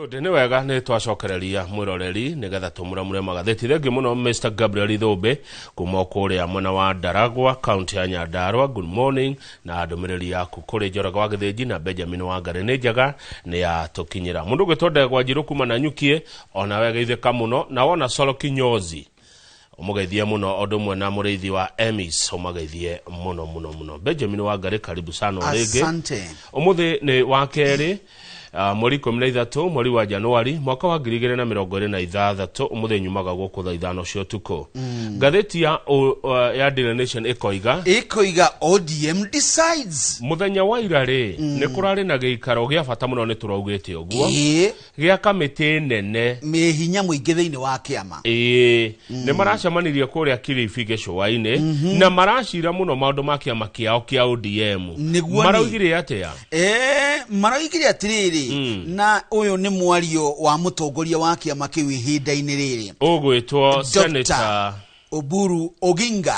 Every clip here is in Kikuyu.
Good, nĩ wega nĩ twacokereria mwĩroreri nĩgetha tũmũramũre magathĩti. Thengiũ mũno Mr Gabriel Ithũmbĩ kuma o kũrĩa mwena wa Ndaragwa, kaunti ya Nyandarua. Good morning, na ndũmĩrĩri yaku kũrĩ Njoroge wa Gĩthĩnji na Benjamin Wangarĩ nĩ njega, nĩ yatũkinyĩra. Mũndũ ũgwĩtwo Ndegwa Njirũ kuma Nanyukie, onawe geithĩka mũno, na wona Solo Kinyozi ũmũgeithie mũno, ũndũ ũmwe na mũrĩithi wa Emis ũmageithie mũno mũno mũno. Benjamin Wangarĩ, karibu sana o rĩngĩ. Asante. Ũmũthĩ nĩ wa kerĩ, mweri 13 mweri wa Januari mwaka wa 2026. Ũmũthĩ nyumaga gũkũ thaa 5 cia ũtukũ. Ngathĩti ya Daily Nation ĩkoiga Ĩkoiga ODM decides. Mũthenya wa ira rĩ, nĩ kũrarĩ na gĩikaro gĩa bata mũno, nĩ tũraugĩte ũguo, Ĩĩ. Gĩa kamĩtĩ nene mĩhinya mũingĩ thĩinĩ wa kĩama. Ĩĩ, nĩ maracemanirie kũrĩa Kilifi gĩcũa-inĩ na maracira mũno maũndũ ma kĩama kĩao kĩa ODM. Nĩguo nĩ. Maraugire atĩa? Maroigire atĩrĩrĩ, na ũyũ nĩ mwario wa mũtongoria wa kĩama kĩu ihinda-inĩ rĩrĩ, ũgwĩtwo Dr. Senator Oburu Oginga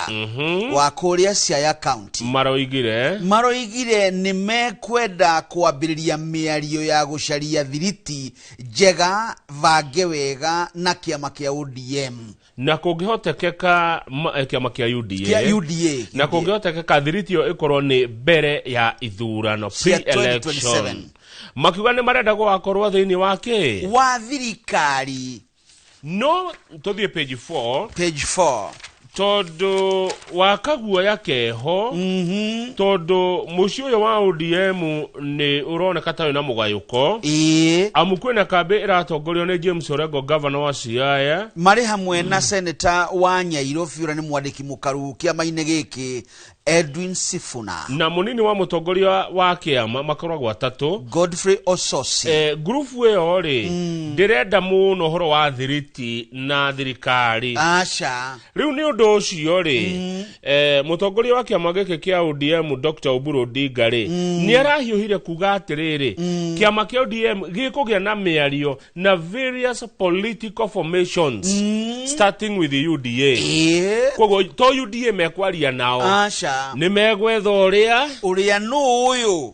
wa kũrĩa Siaya County. Maroigire Maroigire nĩ mekwenda kwambĩrĩria mĩario ya gũcaria thiriti njega bange wega na kĩama kĩa ODM. Na kũngĩhotekeka kĩama kĩa UDA. Kĩa UDA. Na kũngĩhotekeka thiriti ĩyo ĩkorwo nĩ mbere ya ithurano cia pre-election. 2027. Makiuga nĩ marenda gũgakorwo thĩinĩ wa kĩ wa thirikari. No tũthiĩ page 4. Page 4. Tondũ wa kaguoya keho, tondũ mũciĩ ũyũ wa ODM nĩ ũroneka ta wĩna mũgayũko, amu kwĩna kambĩ ĩratongorio nĩ James Orengo, gavana wa Siaya, marĩ hamwe na seneta wa Nyairobi ũrĩa nĩ mwandĩki mũkaru kĩama-inĩ gĩkĩ, Edwin Sifuna, na mũnini wa mũtongoria wa kĩama, makoragwo atatũ, Godfrey Ososi. Ngurubu ĩyo rĩ, ndĩrenda mũno ũhoro wa thiriti na thirikari. Aca. Rĩu nĩ ũndũ ũcio rĩ, mũtongoria wa kĩama gĩkĩ kĩa ODM, Dr Oburu Odinga rĩ, nĩ arahiũhire kuga atĩrĩrĩ, kĩama kĩa ODM gĩkũgĩa na mĩario na various political formations, starting with the UDA. Koguo to UDA mekwaria nao. Aca. Nĩ megwetha ũrĩa ũrĩa nũ ũyũ,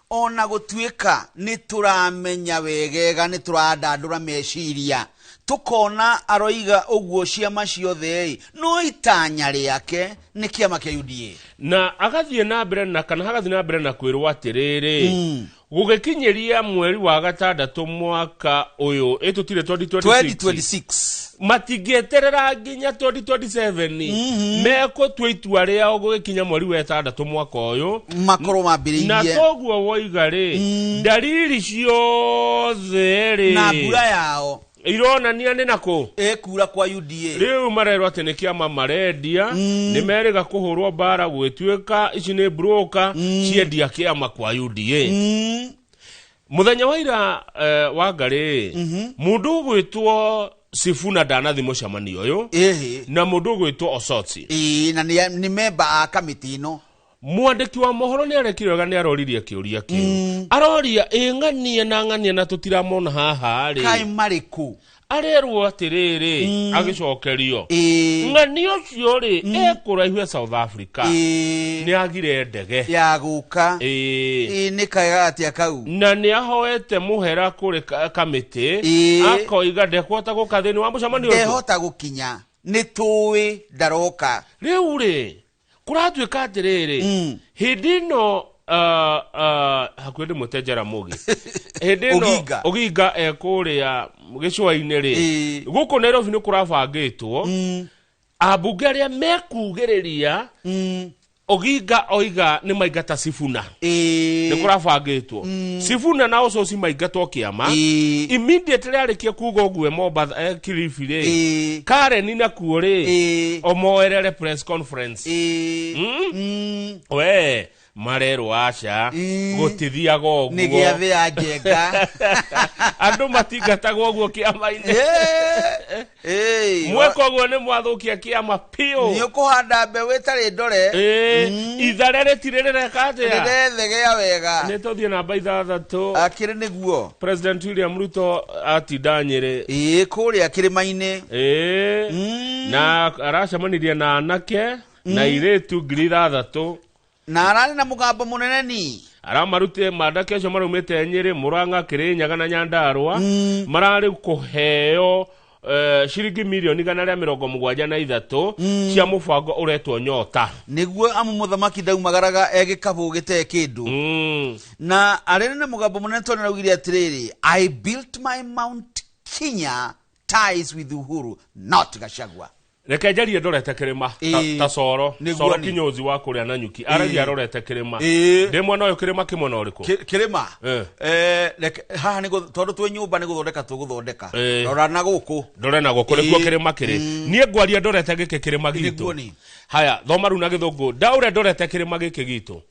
ona gũtuĩka nĩ tũramenya wegega, nĩ tũrandandũra meciria tũkona aroiga ũguo ciama ciothe ĩ, no itanya rĩake nĩ kĩama kĩa UDA. Na agathiĩ na mbere na kana hagathiĩ na mbere na kwĩrwo atĩrĩrĩ, gũgĩkinyĩria mweri wa gatandatũ mwaka ũyũ ĩtũtire 2026, 2026, matingĩeterera nginya 2027, mekũtua itua rĩao gũgĩkinya mweri wa ĩtandatũ mwaka ũyũ, makorwo na mambĩrĩirie. Toguo woiga rĩ, ndariri ciothe rĩ na mbura yao ironania nĩ nakũ ĩkura kwa UDA. Rĩu marerwo atĩ nĩ kĩama marendia, nĩ merĩga kũhũrwo mbara gũgĩtuĩka ici nĩ broker ciendia kĩama kwa UDA. Mũthenya wa ira, wa ngarĩ, mũndũ ũgwĩtwo Sifuna ndanathi mũcemanio ũyũ, na mũndũ ũgwĩtwo Osotsi. Ĩĩ, na nĩ memba a kamĩtĩ ĩno. Mwandĩki wa mohoro nĩ arekire wega, nĩ aroririe kĩũria kĩu, aroria ĩ ng'ania na ng'ania na tũtiramona haha kaĩ rĩ, marĩ kũ? Arerwo atĩrĩrĩ, agĩcokerio, ng'ani ũcio rĩ, ekũraihu e South Africa, nĩ agire ndege ya gũka. Ĩĩ, nĩ kaega atĩa kau. Na nĩ ahoete mũhera kũrĩ kamĩtĩ, akoiga ndekũhota gũka thĩinĩ wa mũcemanio ũcio. Ndehota gũkinya, nĩ tũĩ ndaroka. Rĩu rĩ, kũratuĩka atĩrĩrĩ, hĩndĩ ĩno hakuhĩ ndĩmwĩte Jaramogi, hĩndĩ ĩno Oginga. Oginga e kũrĩa gĩcũa-inĩ rĩ, gũkũ Nairobi nĩ kũrabangĩtwo ambunge arĩa mekugĩrĩria Oginga oiga nĩ maingata Sifuna. Nĩ kũrabangĩtwo Sifuna na Osotsi maingatwo kĩama immediately arĩkia kuga ũguo e Mombatha, Kilifi rĩ, Karen nakuo rĩ, omoerere press conference. We marerwo aca, gũtithiaga nĩ ũguo. Gĩathĩ ya njenga. Andũ matingatagwo ũguo kĩama-inĩ. Mweka ũguo nĩ mwathũkia kĩama piũ. Nĩ ũkũhanda mbeũ ĩtarĩ ndore. Ithare rĩtirĩ rĩreka atĩa? Rĩrethegea wega. Nĩ tũthiĩ namba 6. Akĩrĩ nĩguo. President William Ruto atinda Nyĩrĩ. Ĩĩ, kũrĩa kĩrĩma-inĩ. Ĩĩ, na aracemanirie na anake na irĩtu 6,000. Na ararĩ na mũgambo mũnene ni. Aramarutire mandake acio maraumĩte Nyĩrĩ, Mũrang'a, Kĩrĩnyaga na Nyandarũa, mararĩ kũheo ciringi mirioni 173 cia mũbango ũretwo Nyota. Nĩguo, amu mũthamaki ndaumagaraga e gĩkabũ gĩtee kĩndũ. Na arĩ na mũgambo mũnene tondũ nĩaraugire atĩrĩrĩ, "I built my Mount Kenya ties with Uhuru, not Gachagua." Reke njarie ndorete kĩrĩma ta Coro. Nĩguo. Coro Ni. kinyozi wa kũrĩa na nyuki aragia arorete kĩrĩma. Ndĩ mwena ũyũ, kĩrĩma kĩmwe na ũrĩkũ? Kĩrĩma. Eh. Haha nĩ tondũ twĩ nyũmba nĩ gũthondeka tũgũthondeka. Rora na gũkũ. Ndore na gũkũ nĩkuo kĩrĩma kĩrĩ. Niĩ ngwaria ndorete gĩkĩ kĩrĩma Nĩguo. gitũ. Ni. Haya, thoma rĩu na gĩthũngũ, ndaũre ndorete kĩrĩma gĩkĩ gitũ.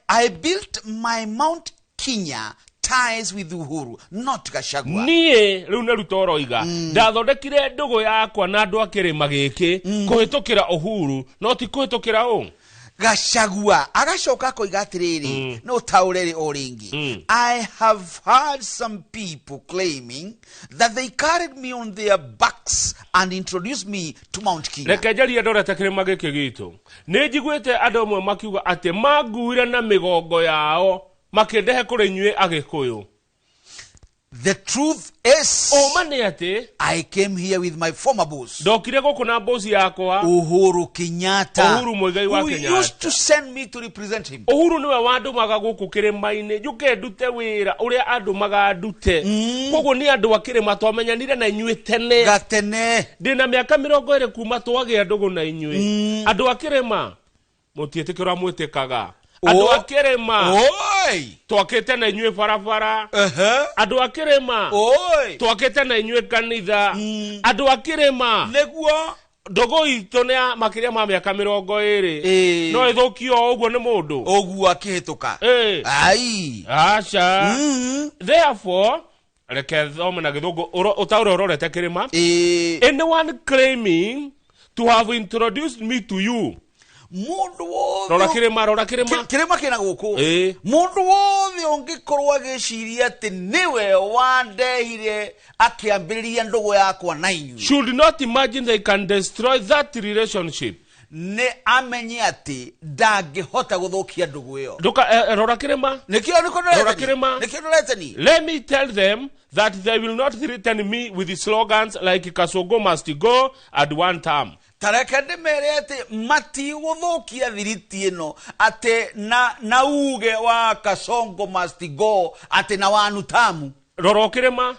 I built my Mount Kenya ties with Uhuru, not Gachagua. Niĩ rĩu nĩ Ruto ũroiga ndathondekire ndũgũ yakwa na andũ a kĩrĩma gĩkĩ kũhĩtũkĩra Uhuru, no ti kũhĩtũkĩra ũ. Gachagua. Agacoka akoiga atĩrĩrĩ, no taũre o rĩngĩ, "I have heard some people claiming that they carried me on their backs and introduced me to Mount Kenya." Reke njarie ndorete kĩrĩma gĩkĩ gitũ. Nĩ njiguĩte andũ amwe makiuga atĩ manguire na mĩgongo yao makĩndehe kũrĩ inyuĩ Agĩkũyũ. "The truth is, Ũma nĩ atĩ, I came here with my former boss, ndokire gũkũ na mboci yakwa, Uhuru Kenyatta, Uhuru Muigai wa who Kenyatta. used to send me to represent him." Uhuru nĩwe wandũmaga gũkũ kĩrĩma-inĩ njũke ndute wĩra ũrĩa andũmaga ndute. Koguo nĩ andũ a kĩrĩma twamenyanire na inyuĩ tene. Gatene. Ndĩna mĩaka 20 kuma twagĩa ndũgũ na inyuĩ. Andũ a kĩrĩma, mũtiĩtĩkĩra mwĩtĩkaga andũ a kĩrĩma. Oi. Twakĩte na inyuĩ barabara. Andũ a kĩrĩma, Oi. twakĩte na inyuĩ kanitha. Andũ a kĩrĩma, Nĩguo. ndũgũ itũ nĩ ya makĩria ma mĩaka 20. No ĩthũkio o ũguo nĩ mũndũ Ũguo akĩhĩtũka. Ai. Aca. Therefore, reke thome na gĩthũngũ ũtaũre ũrorete kĩrĩma. "Anyone claiming to have introduced me to you," Mũndũ wothe Rora kĩrĩma, rora kĩrĩma. Kĩrĩma kĩna gũkũ. Mũndũ wothe ũngĩkorwo agĩciria atĩ nĩwe wandehire akĩambĩrĩria ndũgũ yakwa na inyuĩ, "should not imagine they can destroy that relationship." Nĩ amenye atĩ ndangĩhota gũthũkia ndũgũ ĩyo. Nduka, rora kĩrĩma. Nĩkĩo Rora kĩrĩma. Nĩkĩo ndorete ni. "Let me tell them that they will not threaten me with slogans like 'Kasongo must go' and 'one term.'" Tareke ndĩmere atĩ matigũthũkia thiriti ĩno atĩ na uge wa "Kasongo must go" atĩ na "one term". Rora kĩrĩma.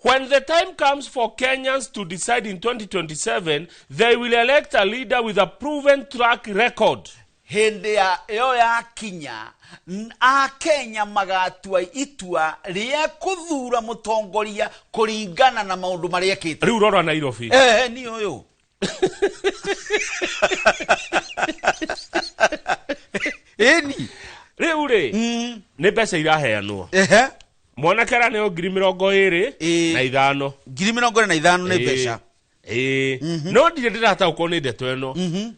"When the time comes for Kenyans to decide in 2027, they will elect a leader with a proven track record." Hĩndĩ ya ĩyo yakinya, Akenya magatua itua rĩa kũthura mũtongoria kũringana na maũndũ marĩa ekĩte. Rĩu rora Nairobi. Ehe, ni ũyũ ĩni. Rĩu rĩ, nĩ mbeca iraheanwo. Mwanake araneo ngiri mĩrongo ĩrĩ na ithano. Ngiri 25 nĩ mbeca. Ĩĩ, no ndirĩ ndĩrataũkwo nĩ ndeto ĩno,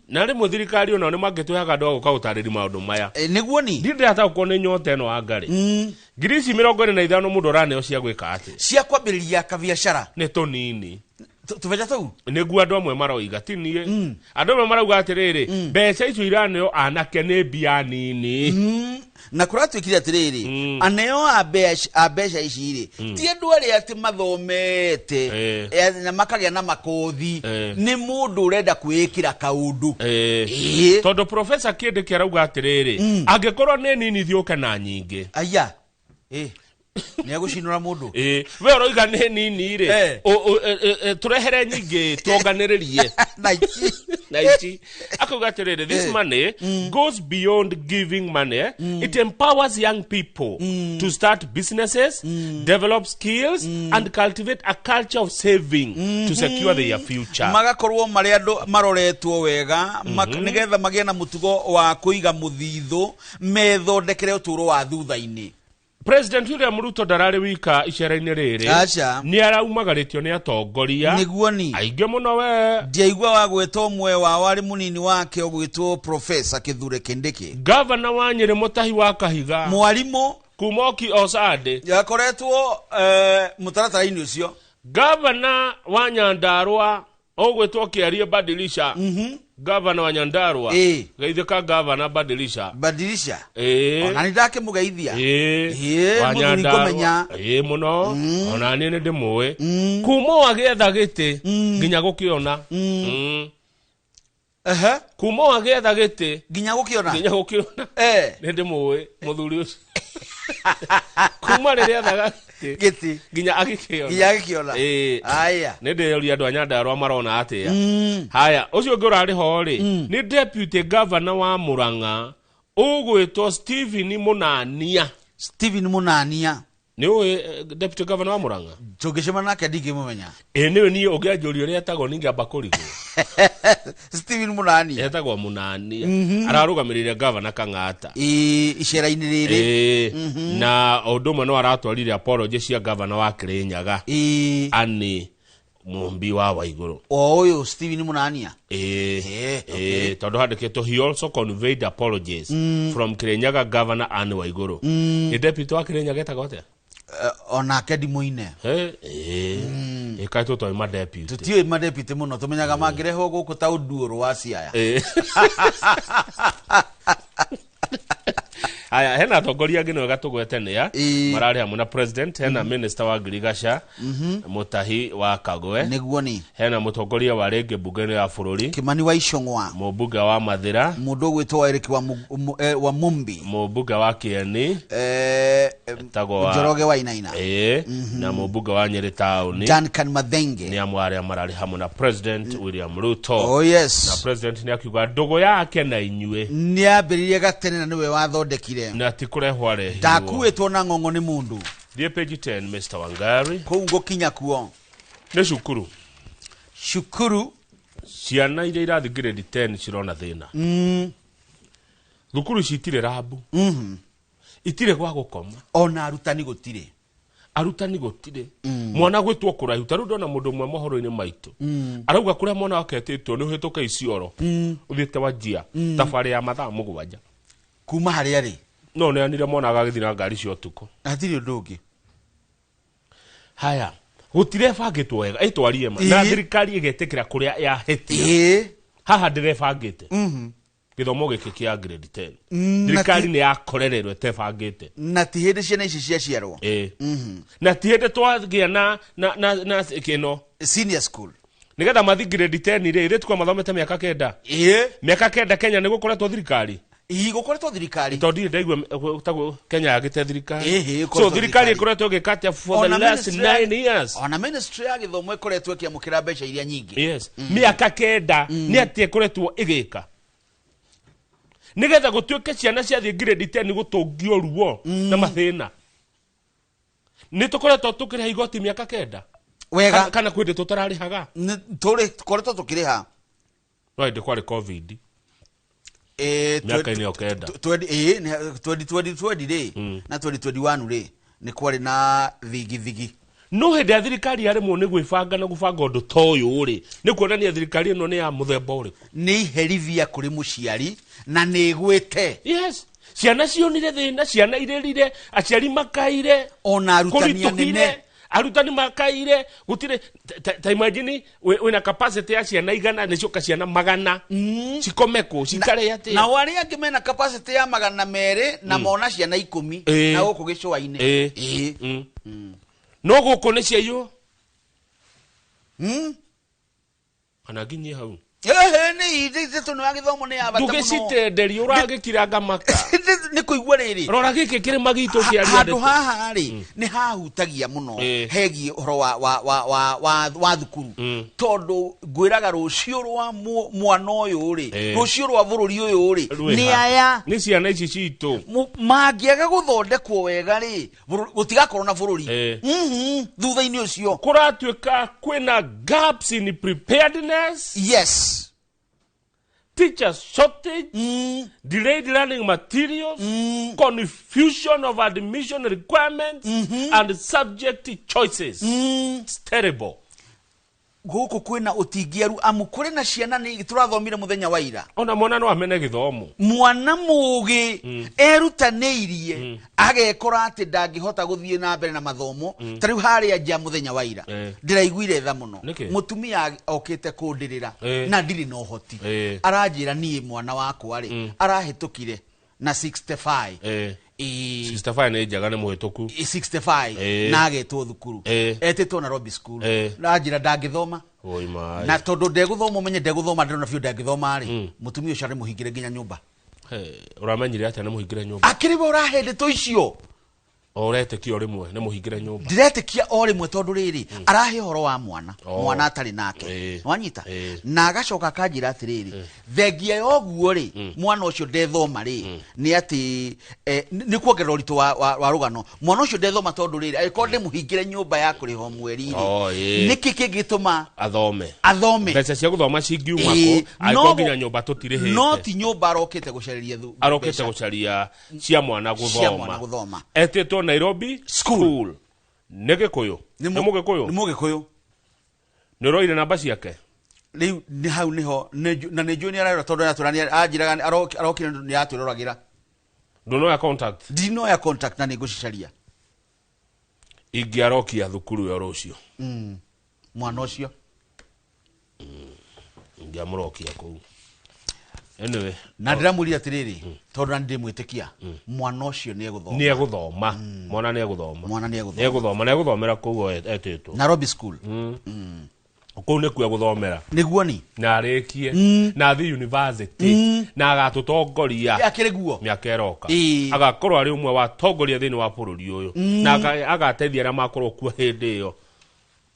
na rĩmwe thirikari onao nĩ mangĩtũheaga andũ a gũka gũtarĩria maũndũ maya. Nĩguo ni. Ndirĩ ndĩrataũkwo nĩ nyota ĩno wa ngarĩ. Ngiri ici 25 mũndũ araneo cia gwĩka atĩ? Cia kwambĩrĩria kabiacara. Nĩ tũnini. Tũbeca tũu. Nĩguo andũ amwe maroiga, ti niĩ. Andũ amwe marauga atĩrĩrĩ, mbeca icio iraneo anake nĩ mbia nini. Na kũratuĩkire atĩrĩrĩ, aneo a mbeca ici rĩ, ti andũ arĩa atĩ mathomete na makagĩa na makothi. Nĩ mũndũ ũrenda kwĩĩkĩra kaũndũ. Tondũ Profesa Kĩndĩki arauga atĩrĩrĩ, angĩkorwo nĩ nini, thiũke na nyingĩ. Aya, nĩ egũcinũra mũndũ. Ĩĩ, we ũroiga nĩ nini rĩ, tũrehere nyingĩ tuonganĩrĩrie. Na ici. Na ici akauga atĩrĩrĩ, "This money goes beyond giving money. It empowers young people to start businesses, develop skills and cultivate a culture of saving to secure their future." Magakorwo marĩ andũ maroretwo wega, nĩgetha magĩe na mũtugo wa kũiga mũthithũ, methondekere ũtũũro wa thutha-inĩ. President William Ruto ndararĩ wika icera-inĩ rĩrĩ. Aca. Nĩ araumagarĩtio nĩ atongoria Nĩguo ni. aingĩ mũno we. Ndiaigua wa gwĩta ũmwe wao arĩ mũnini wake ũgwĩtwo Profesa Kithure Kindiki. Gavana wa Nyĩrĩ, Mũtahi wa Kahiga, Mwarimũ. Kumoki Osande. Yakoretwo mũtaratara-inĩ ũcio. Gavana wa Nyandarũa ũgwĩtwo Kĩarie Badilisha. Gavana wa Nyandarua. Ĩĩ. Geithĩka gavana, badilisha. Badilisha. Ĩĩ. Ona nĩ ndakĩmũgeithia. Ĩĩ. Ĩĩ, Wa mũthuri Nyandarua. ngũmenya. Ĩĩ mũno, ona niĩ nĩ ndĩmũĩ kuma o agĩetha gĩtĩ nginya gũkĩona. Ehe. Kuma o agĩetha gĩtĩ nginya gũkĩona. Nginya gũkĩona. Eh. Nĩ ndĩmũĩ mũthuri ũcio kuma rĩrĩa ethaga gĩtĩ gĩtĩ nginya agĩkĩona. Nginya agĩkĩona. Ĩĩ. Aya. Nĩ ndĩroria andũ a Nyandarua marona atĩa. Haya, ũcio ũngĩ ũrarĩ ho rĩ, nĩ deputy governor wa Murang'a ũgwĩtwo Stephen Mũnania. Stephen Mũnania. Nĩ ũĩ deputy governor wa Murang'a? Tũngĩcemana nake ndingĩmũmenya. Ĩ, nĩwe niĩ ũngĩanjũria ũrĩa etagwo ningĩamba kũrigwo. Stephen Mũnania. Etagwo Mũnania, ararũgamĩrĩire governor Kang'ata. Ĩĩ, icera-inĩ rĩrĩ. Ĩĩ, na ũndũ ũmwe no aratwarire apology cia governor wa Kĩrĩnyaga, Anne Mũmbi wa Waigũrũ. O ũyũ Stephen Mũnania? Ĩĩ. Eh, okay. Ĩĩ, tondũ handĩkĩtwo he also conveyed apologies from Kirinyaga Governor Anne Waigũrũ. Ĩ, deputy wa Kirinyaga etagwo atĩa? Onake ndimũine. Ĩ, ĩĩ, ĩkaĩ tũtoĩ ma deputy. Tũtiũĩ madepute mũno, tũmenyaga mangĩrehwo gũkũ ta ũnduũrũ wa Siaya. Ĩĩ. Aya, hena atongoria angĩ nĩwega tũgwete nĩa mararĩ hamwe na president. Hena minister wa ngirigaca, Mũtahi wa Kagwe. Nĩguo nĩ. Hena mũtongoria wa rĩngĩ mbunge-inĩ ya bũrũri, Kĩmani wa Icũng'wa. Mũmbunge wa Mathĩra, mũndũ ũgwĩtwo wa Eric wa wa Mumbi, mũmbunge wa Kĩeni, etagwo Njoroge wa Inaina. Ĩĩ, na mũmbunge wa Nyĩrĩ taũni, Duncan Mathenge. Nĩ amwe arĩa mararĩ hamwe na President William Ruto. Oh Na yes. president nĩ akiuga ndũgũ yake na inyuĩ nĩ ambĩrĩrie gatene na nĩwe wathondekire. Na ti kũrehwo arehirwo. Ndakuĩtwo na ng'ong'o nĩ mũndũ. Thiĩ page 10, Mr Wangari. Kũu ngũkinya kuo. Nĩ cukuru. Cukuru. Ciana iria irathi grade 10 cirona thĩna. Thukuru ici itirĩ rabu, itirĩ gwa gũkoma. Ona arutani gũtirĩ. Arutani gũtirĩ. Mwana gwĩtwo kũraihu, ta rĩu ndona mũndũ ũmwe mohoro-inĩ maitũ arauga kũrĩa mwana wake etĩtwo nĩ ũhĩtũke Isiolo ũthiĩte Wajia, thabarĩ ya mathaa 7. Kuma harĩa rĩ. No neanire mwana agagĩthiĩ na ngari cia ũtukũ. Hatirĩ ũndũ ũngĩ. Haya, gũtirebangĩtwo wega, ĩtwarie ma na thirikari ĩgetĩkĩra kũrĩa yahĩtia. Haha ndĩrebangĩte gĩthomo gĩkĩ kĩa grade 10. Thirikari nĩ yakorererwo ĩtebangĩte. Na ti hĩndĩ ciana ici ciaciarwo. Ĩĩ, na ti hĩndĩ twagĩa na kĩno senior school. Nĩgetha mathi grade 10 rĩ, ithĩ tukwa mathomete mĩaka 9. Mĩaka 9 Kenya nĩ gũkoretwo thirikari. Ĩĩ, gũkoretwo thirikari. Tondũ ndirĩ ndaigua tagwo Kenya yagĩte thirikari. Ĩhĩ, so ĩkoretwo thirikari thirikari. ĩkoretwo ĩgĩka atĩa for the Ona last 9 years? Ona ministry ya gĩthomo ĩkoretwo ĩkĩamũkĩra mbeca iria nyingĩ. Yes, mĩaka 9 nĩ atĩa ĩkoretwo ĩgĩka nĩgetha gũtuĩke ciana ciathiĩ grade 10 gũtũngio ruo na mathĩna? Nĩ tũkoretwo tũkĩrĩha igoti mĩaka 9. Wega. Kana kwĩ ndĩ tũtararĩhaga? Tũrĩ tũkoretwo tũkĩrĩha. No hĩndĩ kwarĩ COVID. Mĩaka-inĩ ĩyo 9. Ĩĩ, 2020 rĩ na 2021 rĩ, nĩ kwarĩ na thigithigi. No hĩndĩ ya thirikari yaremwo nĩ gwĩbanga na gũbanga ũndũ ta ũyũ rĩ, nĩ kuonania thirikari ĩno nĩ ya mũthemba ũrĩkũ? Nĩ iherithia kũrĩ mũciari na nĩ ĩgwĩte. Yes, ciana cionire thĩna, ciana irĩrire, aciari makaire. Ona arutani kũritũhire, anene. Arutani makaire gũtirĩ. Ta imagine wĩna capacity ya ciana 100, nĩ cioka ciana 100, cikome kũ, cikare atĩa? Nao arĩa angĩ mena capacity ya 200 na mona ciana 10 na gũkũ gĩcũa-inĩ. Ĩĩ. No gũkũ nĩ ciaiywo. Kana nginyie hau? Ehe, nĩ ithetũ nĩ wa gĩthomo nĩ ya bata mũno. Ndũgĩcitenderie, ũragĩkiranga maka. Nĩ kũigua rĩrĩ. Rora gĩkĩ kĩrĩma gitũ kĩaria handũ ndeto. Haha rĩ, nĩ hahutagia mũno hegiĩ ũhoro wa thukuru, tondũ ngwĩraga rũciũ rwa mwana ũyũ rĩ, rũciũ rwa bũrũri ũyũ rĩ, Rwĩ nĩ ha? aya. Nĩ ciana ici citũ. Mangĩaga gũthondekwo wega rĩ, gũtigakorwo na bũrũri thutha-inĩ ũcio. Kũratuĩka kwĩna gaps in preparedness, teacher shortage, delayed learning materials, confusion of admission requirements and subject choices. It's terrible. Gũkũ kwĩna ũtingiaru, amu kũrĩ na ciana nĩ tũrathomire mũthenya wa ira. Ona mwana no amene gĩthomo. Mwana mũgĩ erutanĩirie agekora atĩ ndangĩhota gũthiĩ na mbere na mathomo. Ta rĩu harĩa nja mũthenya wa ira ndĩraiguire tha mũno. Nĩkĩ? Mũtumia okĩte kũndĩrĩra na ndirĩ na ũhoti. Aranjĩra niĩ mwana wakwa rĩ arahĩtũkire na 65. Ĩĩ. 65 nĩ njega, nĩ mũhĩtũku. 65 na agetwo thukuru, etĩtwo Nairobi School, na njĩra ndangĩthoma. Oi maĩ. Na tondũ ndegũthoma, ũmenye ndegũthoma, ndĩrona biũ ndangĩthoma rĩ, mũtumia ũcio arĩ mũhingĩre nginya nyũmba. Ũramenyire atĩa nĩ mũhingĩre nyũmba? Akĩrĩ we ũrahe ndeto icio. O ũretĩkia o rĩmwe nĩ mũhingĩre nyũmba? Ndiretĩkia o rĩmwe, tondũ rĩrĩ arahe ũhoro wa mwana, mwana atarĩ nake. Wanyita? Na agacoka akanjĩra atĩrĩrĩ, thengia ya ũguo rĩ, mwana ũcio ndethoma rĩ, nĩ atĩ nĩ kuongerera ũritũ wa rũgano, mwana ũcio ndethoma tondũ rĩrĩ, angĩkorwo ndĩmũhingĩre nyũmba ya kũrĩha o mweri rĩ, Oh, ĩĩ. nĩkĩ kĩngĩtũma athome? Athome. Mbeca cia gũthoma cingiuma kũ angĩkorwo nginya nyũmba tũtirĩhĩte? No ti nyũmba arokĩte gũcarĩria Arokĩte mbeca. gũcaria cia mwana Cia mwana gũthoma. gũthoma. Etĩtwo Nairobi School. Nĩ gĩkũyũ? Nĩ mũgĩkũyũ? Nĩ mũgĩkũyũ. Nĩ ũroire namba ciake? Rĩu nĩ hau nĩho na nĩ njũĩ nĩ ararora, tondũ nĩatwĩra anjĩraga arokire nĩ atwĩroragĩra. Ndũnoya contact? Ndinoya contact na nĩ ngũcicaria. Ingĩarokia thukuru ĩyo rũciũ. Mwana ũcio. Ingĩamũrokia kũu anyway. Na ndĩramwĩrire atĩrĩrĩ, tondũ na ndĩmwĩtĩkia mwana ũcio nĩ egũthoma. Nĩ egũthoma, mwana nĩ egũthoma. Mwana nĩ egũthoma. Nĩ egũthoma, nĩ egũthomera kũu etĩtwo. Nairobi School. Kũu nĩkuo egũthomera. Nĩguo ni. Na arĩkie na athiĩ university na agatũtongoria. Akĩrĩ guo. Mĩaka ĩroka agakorwo arĩ ũmwe wa atongoria thĩinĩ wa bũrũri ũyũ na agateithia arĩa makorwo kuo hĩndĩ ĩyo.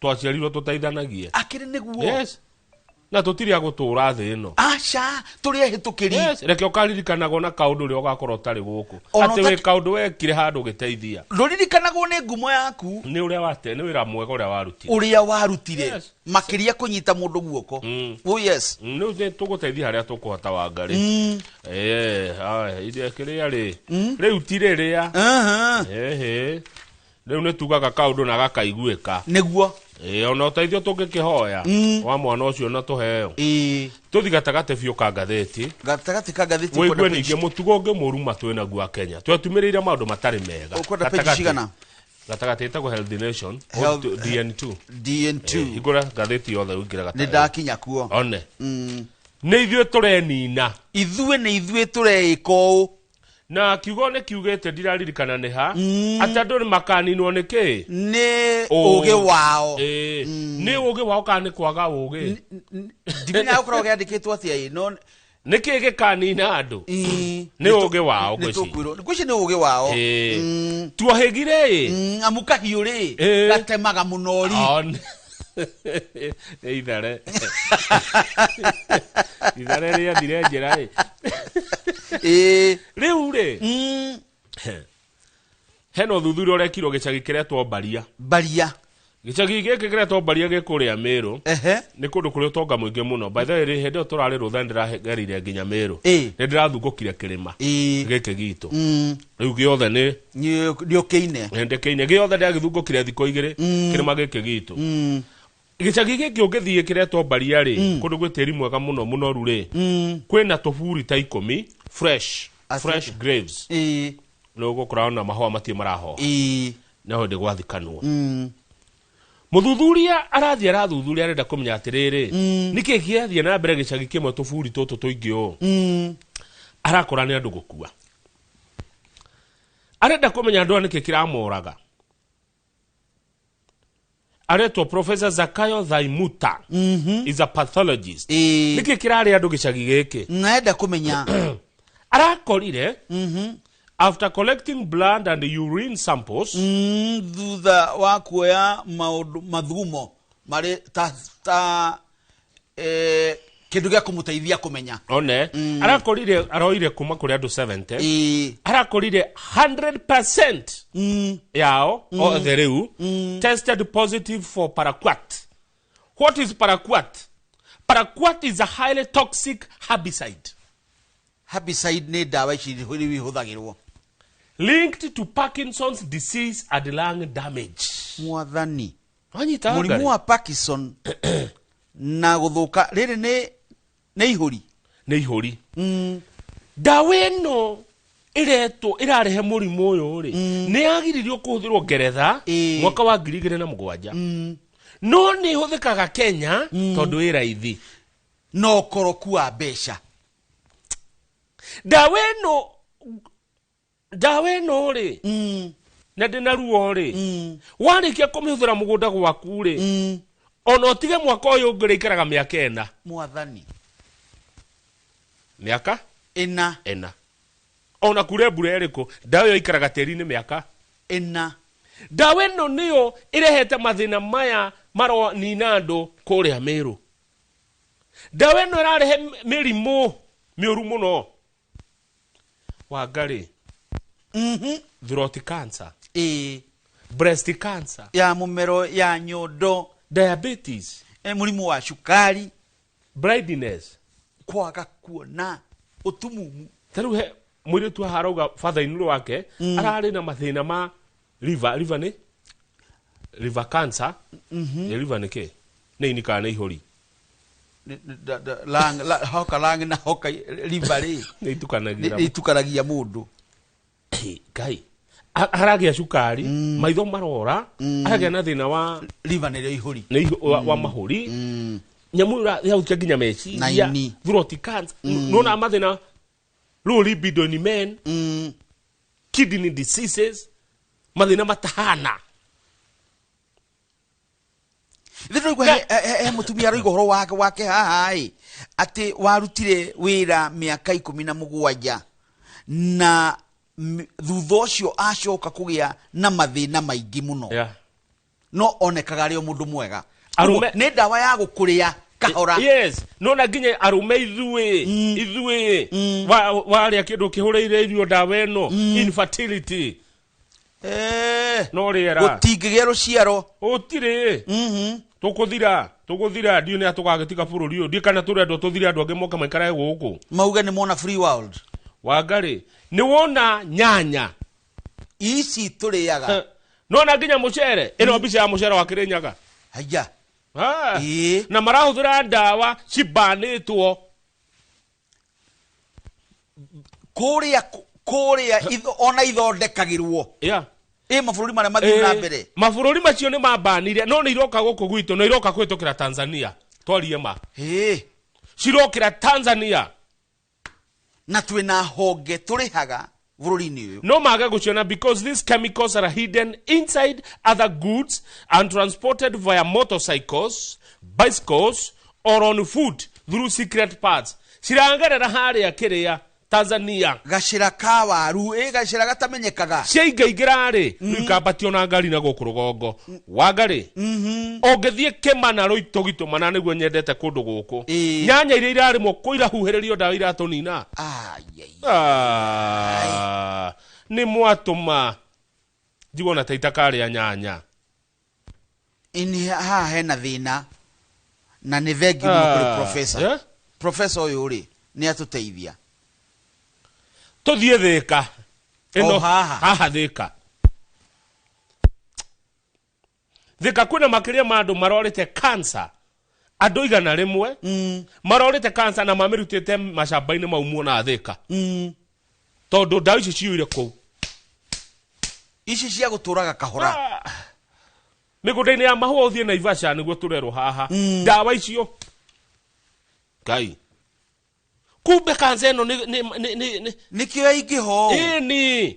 Twaciarirwo tũteithanagie. Akĩrĩ nĩguo. Yes, na tũtirĩ a gũtũra thĩ ĩno. Aca, tũrĩ ehĩtũkĩri. Yes, reke ũkaririkanagwo na kaũndũ ũrĩa ũgakorwo ũtarĩ gũkũ, Ona atĩ wĩ kaũndũ wekire handũ ũgĩteithia. Ndũririkanagwo nĩ ngumo yaku. Nĩ ũrĩa wate, nĩ wĩra mwega ũrĩa warutire. Ũrĩa warutire. Makĩria kũnyita mũndũ guoko. Oh yes. Nĩ nĩ tũgũteithia harĩa tũkũhota, Wangarĩ. Aya, iria kĩrĩa rĩ rĩu ti rĩrĩa. Ehe, rĩu nĩ tugaga kaũndũ na gakaiguĩka. Nĩguo. Ĩĩ, ona ũteithio tũngĩkĩhoya wa mwana ũcio na tũheo. Tũthi gatagatĩ biũ ka ngathĩti. Gatagatĩ ka ngathĩti. Wĩigue. Ũkwenda Ningĩ mũtugo ũngĩ mũru ma twĩnaguo a Kenya, twetumĩrĩire maũndũ matarĩ mega. Ũkwenda page Gatagatĩ. cigana? Gatagatĩ ĩtagwo Health Nation. DN2. DN2. Hingũra ngathĩti yothe ũingĩre Nĩ gatagatĩ. ndakinya kuo. One nĩ ithuĩ tũrenina. Ithuĩ nĩ ithuĩ tũreĩka ũũ. Na kiugo nĩ kiugĩte, ndiraririkana nĩ ha, atĩ andũ nĩ makaninwo nĩ kĩ? Nĩ ũgĩ wao. Ĩĩ, nĩ ũgĩ wao kana nĩ kwaga ũgĩ? Ndimenya gũkoragwo gĩandĩkĩtwo atĩa ĩ no. Nĩ kĩ gĩkanina andũ? Nĩ ũgĩ wao Nĩ ngwĩciria. tũkwĩrwo ngwĩciria nĩ ũgĩ wao. Ĩĩ. Tuohĩgire ĩ. Amu kahiũ rĩ gatemaga mũnori. On. Nĩ ithare, ithare rĩathire njĩra ĩ. Rĩu rĩ, hena ũthuthuria ũrekirwo gĩcagi kĩretwo Mbaria. Mbaria. Gĩcagi gĩkĩ kĩretwo Mbaria gĩ kũrĩa Mĩrũ. Nĩ kũndũ kũrĩ ũtonga mũingĩ mũno. By the way rĩ, hĩndĩ ĩyo tũrarĩ rũtha nĩndĩragerire nginya Mĩrũ. Nĩ ndĩrathungũkire kĩrĩma gĩkĩ gitũ rĩu gĩothe nĩ Nĩ ũkĩine. Ndĩkĩine gĩothe, ndĩragĩthungũkire thikũ 2 kĩrĩma gĩkĩ gitũ. Gĩcagi gĩkĩ ũngĩthiĩ kĩretwo Mbaria rĩ, kũndũ gwĩ tĩri mwega mũno mũnoru rĩ, kwĩna tũburi ta 10 fresh fresh graves. Nĩ ũgũkora ona mahũa matirĩ marahoha. No hĩndĩ gwathikanwo. Mũthuthuria arathiĩ arathuthuria, arenda kũmenya atĩrĩrĩ, nĩkĩ kĩrathiĩ na mbere gĩcagi kĩmwe tũburi tũtũ tũingĩ ũũ? Arakora nĩ andũ gũkua. Arenda kũmenya andũ aya nĩkĩ kĩramoraga. Aretwo Professor Zakayo Thaimuta, is a pathologist. Nĩkĩ kĩrarĩ andũ gĩcagi gĩkĩ? Naenda kũmenya. Arakorire after collecting blood and urine samples, Thutha wa kuoya maũndũ mathugumo marĩ ta kĩndũ gĩa kũmũteithia kũmenya. One arakorire aroire kuma kũrĩ andũ 70, arakorire 100% yao othe rĩu tested positive for paraquat. What is paraquat? Paraquat is a highly toxic herbicide Herbicide nĩ ndawa ici rĩu ihũthagĩrwo linked to Parkinson's disease and lung damage. Mwathani. Wanyita Mũrimũ Ngarĩ? wa Parkinson na gũthũka rĩrĩ nĩ ihũri. Nĩ ihũri. Ndawa ĩno ĩretwo ĩrarehe mũrimũ ũyũ rĩ, nĩ yagiririo kũhũthĩrwo Ngeretha mwaka wa 2007, no nĩ ĩhũthĩkaga Kenya tondũ ĩ raithi. Na ũkoroku wa mbeca. Ndawa ĩno rĩ, na ndĩ na ruo rĩ, warĩkia kũmĩhũthĩra mũgũnda gwaku rĩ, ona ũtige mwaka ũyũ ũngĩ rĩikaraga mĩaka 4. Mwathani. Mĩaka 4. 4. Ona kure mbura ĩrĩkũ, ndawa ĩyo ĩikaraga tĩri-inĩ mĩaka 4. Ndawa ĩno nĩyo ĩrehete mathĩna maya maronina andũ kũrĩa Mĩrũ. Ndawa ĩno ĩrarehe mĩrimũ mĩũru mũno, Wangarĩ. Throat cancer, breast cancer, ya mũmero, ya nyondo, diabetes, mũrimũ wa cukari, blindness, kwaga kuona, ũtumumu. Ta rĩu he mũirĩtu haha arauga father in law wake ararĩ na mathĩna ma liver. Liver nĩ liver cancer. Nĩ liver nĩ kĩ? Nĩ ini kana nĩ ihũri? Hoka lung na hoka liver rĩ, nĩ itukanagĩra. Nĩ itukanagia mũndũ. Ngai. Aragĩa cukari, maitho marora, aragĩa na thĩna wa Liver nĩrĩo ihũri. Nĩ wa mahũri. Nyamũ ĩyo yahutia nginya Na meciria. ini. Throat cancer, nona mathĩna, low libido in men, kidney diseases, mathĩna matahana. Ithe tũraigua he mũtumia aroiga ũhoro wake haha ĩ, atĩ warutire wĩra mĩaka 17 na thutha ũcio acoka kũgĩa na mathĩna maingĩ mũno, no onekaga arĩ o mũndũ mwega. Arũme- Ũguo, nĩ ndawa ya gũkũrĩa kahora. Yes, nona nginya arũme ithuĩ warĩa kĩndũ kĩhũrĩire irio ndawa ĩno, infertility. No rĩera. Gũtingĩgĩa rũciaro. Ũtirĩ. Tũgũthira ndiũ nĩ atũgagĩtiga bũrũri ũyũ, ndiũ kana tũrendwo tũthire, andũ angĩ moka maikarage gũkũ. Mauge nĩ mona free world. Wangarĩ, nĩ wona nyanya ici tũrĩaga? Nona nginya mũcere, ĩno mbica ya mũcere wa Kĩrĩnyaga. Haya. Ah. Ĩĩ. Na marahũthĩra ndawa cibanĩtwo. Kũrĩa ona ithondekagĩrwo ĩ mabũrũri marĩa mathiĩ na mbere. Mabũrũri macio nĩ mabanire, no nĩ iroka gũkũ gwitũ, no iroka kũhĩtũkĩra Tanzania, twarie ma. Cirokĩra Tanzania. Na twĩna honge tũrĩhaga bũrũri-inĩ ũyũ. No mage gũciona because these chemicals are hidden inside other goods and transported via motorcycles, bicycles or on foot through secret paths. Cirangerera harĩa kĩrĩa Tanzania. Gacĩra ka waru ĩ gacĩra gatamenyekaga. Ciaingaingĩra rĩ, rĩu ikambatio na ngari na gũkũ rũgongo, Wangarĩ. Ũngĩthiĩ Kĩmana rũitũgitũmana, nĩguo nyendete kũndũ gũkũ. Nyanya iria irarĩmwo kũ irahuhĩrĩrio ndawa iratũnina. Ai, ai. Ah, nĩ mwatũma njiguo ta itakarĩa nyanya. Ini haha hena thĩna na nĩ thengiũ mũno kũrĩ Ah, professor. eh? Professor ũyũ rĩ, nĩ atũteithia. Tũthiĩ Thĩka. O haha. Haha Thĩka. Thĩka kwĩna makĩria ma andũ marorĩte cancer, andũ 100 marorĩte cancer na mamĩrutĩte macamba-inĩ mau muona Thĩka, tondũ ndawa icio ciyũire kũu. Ici cia gũtũraga kahora. Ah. Mĩgũnda-inĩ ya mahũa ũthiĩ Naivasha nĩguo tũrerwo haha ndawa icio. Ngai, kumbe kansa ĩno nĩ Nĩkĩo yaingĩha ũũ. Ĩni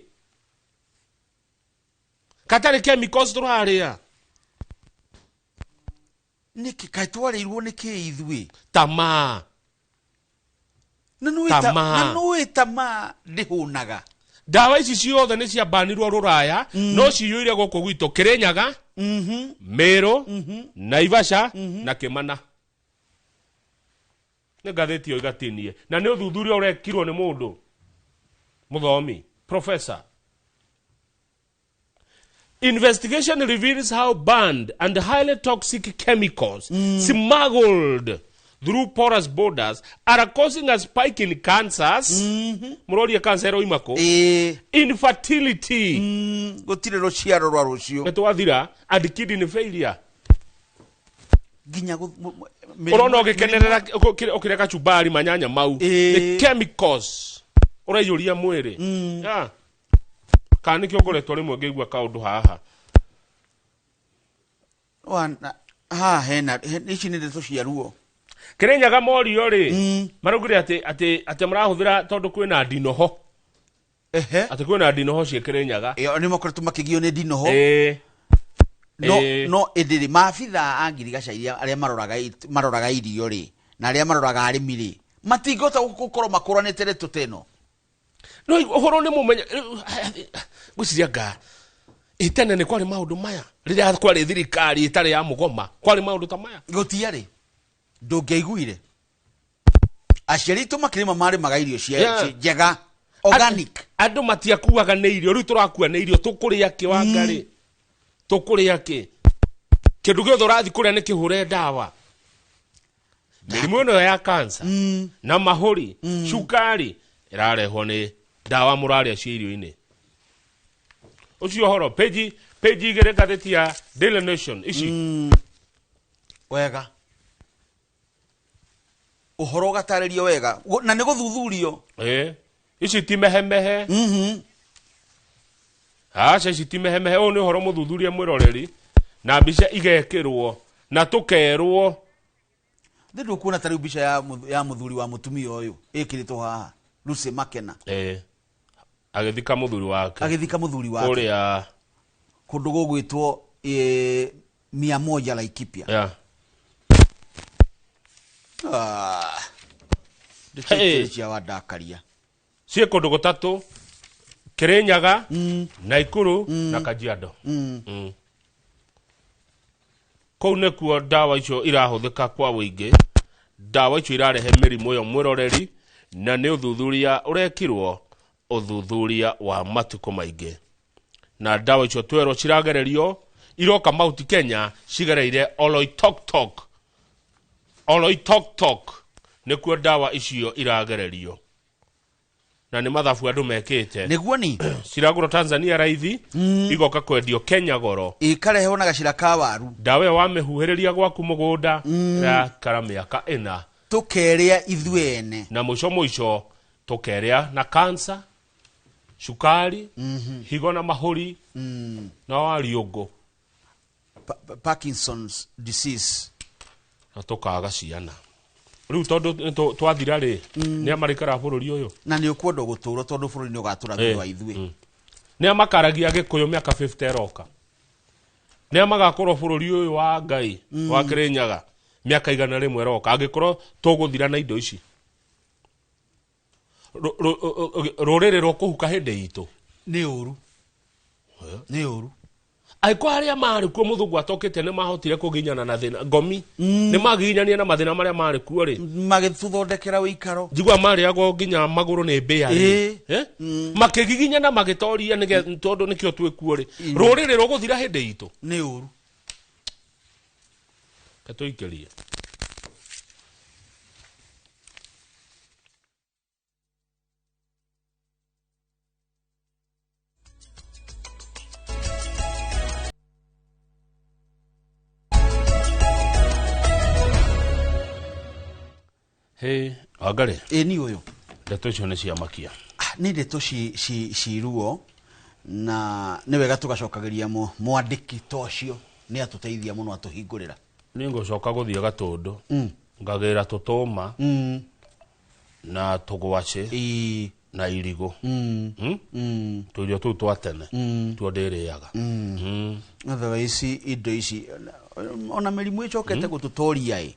katarĩ chemicals tũrarĩa. Nĩkĩ kaĩ twarĩirwo nĩ kĩ ithuĩ? Tamaa. Na nĩũĩ Tamaa. na nĩũĩ tamaa ndĩhũnaga. Ndawa ici ciothe nĩ ciambanirwo rũraya, no ciyũire gũkũ gwitũ Kĩrĩnyaga, Mĩrũ, Naivasha na Kĩmana. Nĩ ngathĩti ĩyo igatinie, na nĩ ũthuthuria ũrekirwo nĩ mũndũ mũthomi, professor. Investigation reveals how banned and highly toxic chemicals smuggled through porous borders are causing a spike in cancers. Mũroria cancer ĩroima kũ? Infertility. Gũtirĩ rũciaro rwa rũciũ. Nĩ twathira. And kidney failure. Nginya Ũrona ũgĩkenerera ũkĩrĩa kachumbari, manyanya mau Ĩĩ. nĩ chemicals ũraiyũria mwĩrĩ. Yeah. Kana nĩkĩo ngoretwo rĩmwe ngĩigua kaũndũ haha. Haha hena ici nĩ ndeto cia ruo. Kĩrĩnyaga morio rĩ, maraugire atĩ marahũthĩra tondũ kwĩna ndinoho. Atĩ kwĩna ndinoho ciĩ Kĩrĩnyaga. Ĩyo nĩ makoretwo makĩgio nĩ ndinoho. No no ĩndĩ rĩ, maabitha a ngirigaca iria arĩa maroraga irio rĩ, na arĩa maroraga arĩmi rĩ, matingĩhota gũkorwo makũranĩte ndeto ta ĩno. No ũhoro nĩ mũmenya ngwĩciria nga ĩ tene nĩ kwarĩ maũndũ maya, rĩrĩa kwarĩ thirikari ĩtarĩ ya mũgoma, kwarĩ maũndũ ta maya? Gũtiarĩ, ndũngĩaiguire. Aciari aitũ makĩrĩma marĩmaga irio cia njega, organic. Andũ matiakuaga nĩ irio, rĩu tũrakua nĩ irio. Tũkũrĩa kĩ, Wangarĩ? Tũkũrĩa kĩ? Kĩndũ gĩothe ũrathiĩ kũrĩa nĩ kĩhũre ndawa. Mĩrimũ ĩno ya cancer na mahũri, cukari, ĩrarehwo nĩ ndawa mũrarĩa cia irio-inĩ. Ũcio ũhoro page 2, ngathĩti ya Daily Nation ici. Wega, ũhoro ũgatarĩrio wega na nĩ gũthuthurio. Ĩ, ici ti mehemehe. Aca, ici ti mehemehe, ũyũ nĩ ũhoro mũthuthurie, mwĩroreri, na mbica igekĩrwo na tũkerwo. Thĩ ndũkuona ta rĩu mbica ya mũthuri wa mũtumia ũyũ ĩkĩrĩtwo haha, Lucy Makena. Ĩ, agĩthika mũthuri wake. Agĩthika mũthuri wake. Kũrĩa kũndũ gũgwĩtwo 100 Laikipia. Ah, ndeto Hey. ici cia wandakaria. Ciĩ kũndũ gũtatũ, Kĩrĩnyaga, Naikuru na Kajiado. Kũu nĩkuo ndawa icio irahũthĩka kwa ũingĩ. Ndawa icio irarehe mĩrimũ ĩyo, mwĩroreri, na nĩ ũthuthuria ũrekirwo, ũthuthuria wa matukũ maingĩ, na ndawa icio twerwo ciragererio iroka Mount Kenya cigereire Oloitoktok. Oloitoktok nĩkuo ndawa icio iragererio, na nĩ mathabu andũ mekĩte. Nĩguo ni. Ciragũrwo Tanzania raithi, igoka kwendio Kenya goro. Ikarehwo na gacĩra ka waru. Ndawa ĩyo wamĩhuhĩrĩria gwaku mũgũnda ĩrakara mĩaka 4. Tũkerĩa ithuĩ ene. Na mũico mũico tũkerĩa na cancer, cukari, higo na mahũri na wariũngũ. Parkinson's disease. Na tũkaga ciana rĩu tondũ nĩ twathira rĩ, nĩ amarĩkara bũrũri ũyũ? Na nĩ ũkwenda gũtũra tondũ bũrũri nĩ ũgatũra thutha wa ithuĩ. Nĩ amakaragia Gĩkũyũ mĩaka 50 ĩroka? Nĩ amagakorwo bũrũri ũyũ wa Ngai wa Kĩrĩnyaga mĩaka 100 ĩroka, angĩkorwo tũgũthira na indo ici? Rũrĩrĩ rũkũhuka hĩndĩ itũ. Nĩ ũru, nĩ ũru. Angĩkorwo arĩa marĩ kuo mũthũngũ atokĩte nĩ mahotire kũginyana na thĩna, ngomi nĩ magiginyania na mathĩna marĩa marĩ kuo rĩ, magĩtũthondekera ũikaro. Njigua marĩagwo nginya magũrũ nĩ mbĩa rĩ. Eh? Makĩgiginyana magĩtoria tondũ nĩkĩo twĩ kuo rĩ, rũrĩrĩ rũgũthira hĩndĩ itũ. Nĩ ũru. Reke tũikĩrie. Hey, Wangarĩ. Ĩ, ni ũyũ. Ndeto icio nĩ ciamakia. Ah, nĩ ndeto ci ruo na nĩ wega tũgacokagĩria mwandĩki ta ũcio, nĩ atũteithia mũno atũhingũrĩra. Nĩ ngũcoka gũthiĩ Gatũndũ, ngagĩra tũtũma na tũgwacĩ na irigũ. Tũirio tũu twa tene tuo ndĩrĩaga. Otherwise indo ici ona mĩrimũ ĩcokete gũtũtoria ĩ,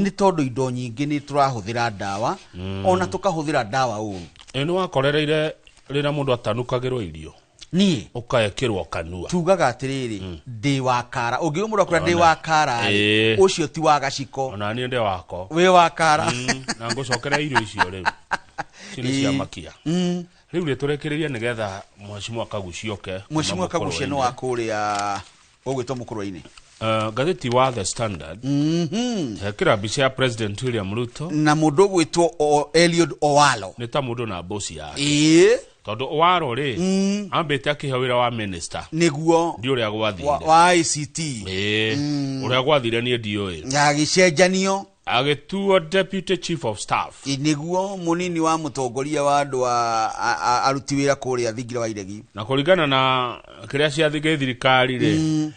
nĩ tondũ indo nyingĩ nĩ tũrahũthĩra ndawa, ona tũkahũthĩra ndawa ũru. Ĩ, nĩ wakorereire rĩrĩa mũndũ atanukagĩrwo irio? Niĩ. Ũkaekĩrwo kanua. Tugaga atĩrĩrĩ, ndĩ wa kara, ũngĩũĩ mũndũ akwĩra ndĩ wa kara rĩ, ũcio ti wa gaciko. Ona niĩ ndĩ wako. Wĩ wa kara. Na ngũcokera irio icio rĩu. Icio nĩ ciamakia. Rĩu rĩ, tũrĩkĩrĩrie nĩgetha Mheshimiwa Kagucia oke kuma Mheshimiwa Kagucia nĩ Mũkũrwe-inĩ. wa kũrĩa ũgwĩtwo Mũkũrwe-inĩ. Ngathĩti wa The Standard, hekĩra mbica ya President William Ruto na mũndũ ũgwĩtwo Eliud Owalo. Nĩ ta mũndũ na mboci yake. Tondũ Owaro rĩ, ambĩte akĩhe wĩra wa minister. Nĩguo. Ndi ũrĩa gwathire. Wa ICT. Ĩĩ, ũrĩa gwathire niĩ ndiũĩ. Agĩcenjanio. Agĩtuo deputy chief of staff. Nĩguo, mũnini wa mũtongoria wa andũ a aruti wĩra kũrĩa thingira wa iregi. Na kũringana na kĩrĩa cia gĩthirikari rĩ,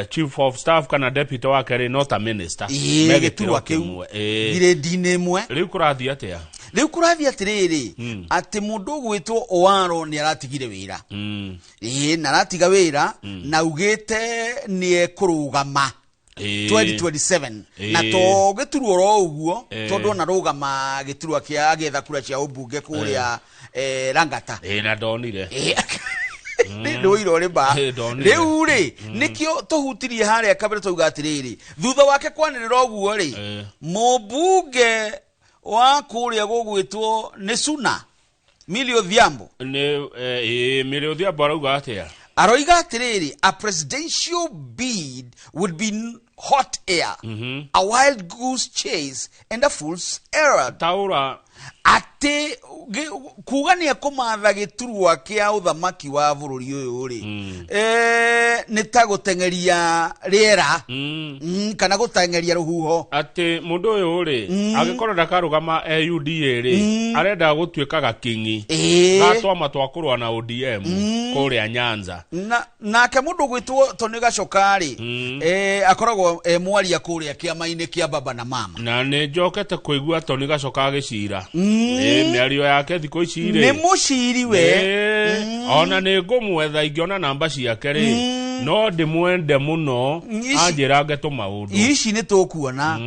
chief of staff kana deputy wake rĩ, no ta minister. Me gĩtĩro Gĩturwa kĩu. Kĩmwe. Ĩĩ. Grade-inĩ ĩmwe. Rĩu kũrathiĩ atĩa? Rĩu kũrathiĩ atĩrĩrĩ, atĩ mũndũ ũgwĩtwo Owaro nĩ aratigire wĩra. Ĩĩ, na aratiga wĩra na augĩte nĩ ekũrũgama 2027, na to gĩturwa oro ũguo, tondũ ona rũgama gĩturwa kĩa agĩetha kura cia ũmbunge kũrĩa Lang'ata. Ĩĩ, na ndonire. Nĩ ũira ũrĩ ma. Ĩĩ, ndonire. Rĩu rĩ, nĩkĩo tũhutirie harĩa kabere twauga atĩrĩrĩ, thutha wake kwanĩrĩra ũguo rĩ, mũmbunge wa kũrĩa gũgwĩtwo nĩ Suna Millie Odhiambo. Nĩ ĩĩ, Millie Odhiambo arauga atĩa? Aroiga atĩrĩrĩ, a presidential bid would be hot air, a wild goose chase and a fool's errand. Taũra. Atĩ kuga nĩ ekũmatha gĩturwa kĩa ũthamaki wa bũrũri ũyũ rĩ, nĩ ta gũteng'eria rĩera, kana gũteng'eria rũhuho. Atĩ mũndũ ũyũ rĩ, angĩkorwo ndakarũgama e UDA rĩ, arenda gũtuĩka gakingi gatwama twa kũrũa na ODM kũrĩa Nyanza. Na nake mũndũ ũgwĩtwo Tony Gacoka rĩ, akoragwo e mwaria kũrĩa kĩama-inĩ kĩa baba na mama. Na nĩ njokete kũigua Tony Gacoka agĩcira. Mĩario yake thikũ ici rĩ, nĩ mũciri we. Ona nĩ ngũmwetha ingĩona namba ciake rĩ, no ndĩmwende mũno. Anjĩrange tũmaũndũ. Ici nĩ tũkuona.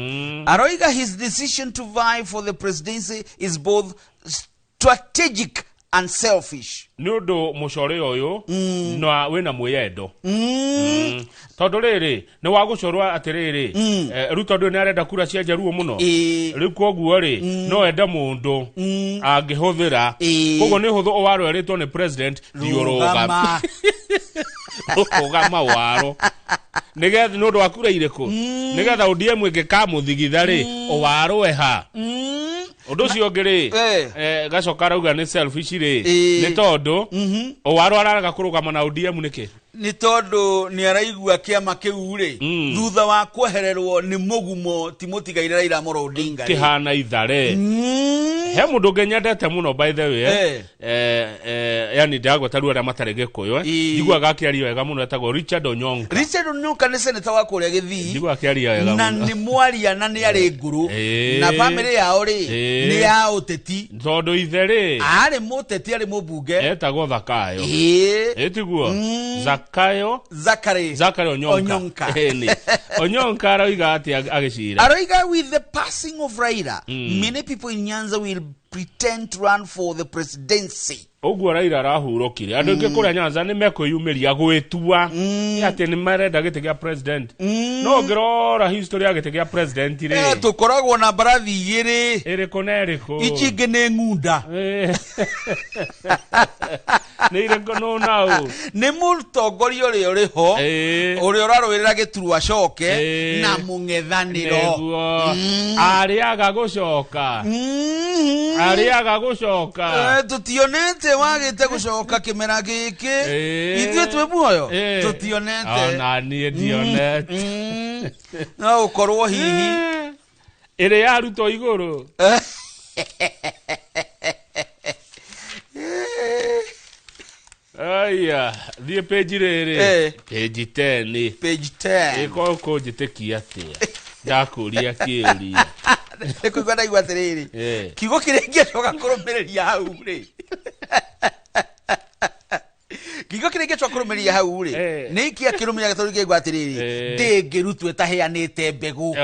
Aroiga his decision to vie for the presidency is both strategic and selfish. Nĩ ũndũ mũcore ũyũ na wĩna mwĩyendo. Tondũ rĩrĩ nĩ wa gũcorwo atĩrĩrĩ, Ruto ndũ nĩ arenda kura cia Njaruo mũno. Rĩu koguo rĩ, no ende mũndũ angĩhũthĩra. Koguo nĩ hũthũ Owaro erĩtwo nĩ president, thiĩ ũrũgame. Rũgama. Rũgama Owaro, nĩgetha nĩ ũndũ wa kura irĩkũ, nĩgetha ODM ĩngĩkamũthigitha rĩ, Owaro eha. Ũndũ ũcio ũngĩ rĩ, Gacoka arauga nĩ selfish rĩ, nĩ tondũ Owaro ararega kũrũgama na ODM nĩkĩ? Nĩ tondũ nĩ araigua kĩama kĩu rĩ, thutha wa kwehererwo nĩ mũgumo ti mũtigaire Raila Amolo Odinga rĩ. Kĩhana ithare. He mũndũ ũngĩ nyendete mũno, by the way. Yani ndagweta rĩu arĩa matarĩ Gĩkũyũ, njiguaga akĩaria wega mũno, etagwo Richard Onyonka. Richard Onyonka nĩ seneta wa kũrĩa Gĩthii. Njiguaga akĩaria wega na mũno. Nĩ mwaria na nĩ arĩ ngũrũ. Na bamĩrĩ yao rĩ, nĩ ya ũteti. Tondũ ithe rĩ, arĩ mũteti, arĩ mũmbunge. Etagwo Thakayo. Ĩtiguo Zakayo. Zakary. Zakary Onyonka. Onyonka. Ĩni. Onyonka aroiga atĩa agĩcira? Aroiga with the passing of Raila, many people in Nyanza will pretend to run for the presidency. Ũguo Raila arahurũkire, andũ aingĩ kũrĩa Nyanza nĩ mekwĩyumĩria gwĩtua atĩ nĩ marenda gĩtĩ kĩa president. No ũngĩrora history ya gĩtĩ kĩa president rĩ, Tũkoragwo na mbarathi igĩrĩ. Ĩrĩkũ na ĩrĩkũ? Ici ingĩ nĩ ng'unda. Nĩ irĩkũ nũ nau? Nĩ mũtongoria ũrĩa ũrĩ ho, ũrĩa ũrarũĩrĩra gĩturwa acoke, na mũng'ethanĩro. Nĩguo arĩaga gũcoka, arĩaga gũcoka. Tũtionete wagĩte gũcoka kĩmera gĩkĩ. Ithuĩ twĩ muoyo, tũtionete. Ona niĩ ndionete. No ũkorwo hihi ĩrĩ yarutwo igũrũ. Aya, thiĩ page rĩrĩ. Page 10. Page 10. Ĩkorwo kũnjĩtĩkia atĩa ndakũria kĩũria? Nĩ kũigua ndaigua atĩrĩrĩ, kiugo kĩrĩa ingĩcoka kũrũmĩrĩria hau rĩ, kiugo kĩrĩa ingĩcoka kũrũmĩrĩria hau rĩ, nĩ ikia kĩrũmĩrĩria tondũ kĩigua atĩrĩrĩ, ndĩngĩrutwo ĩtaheanĩte mbegũ.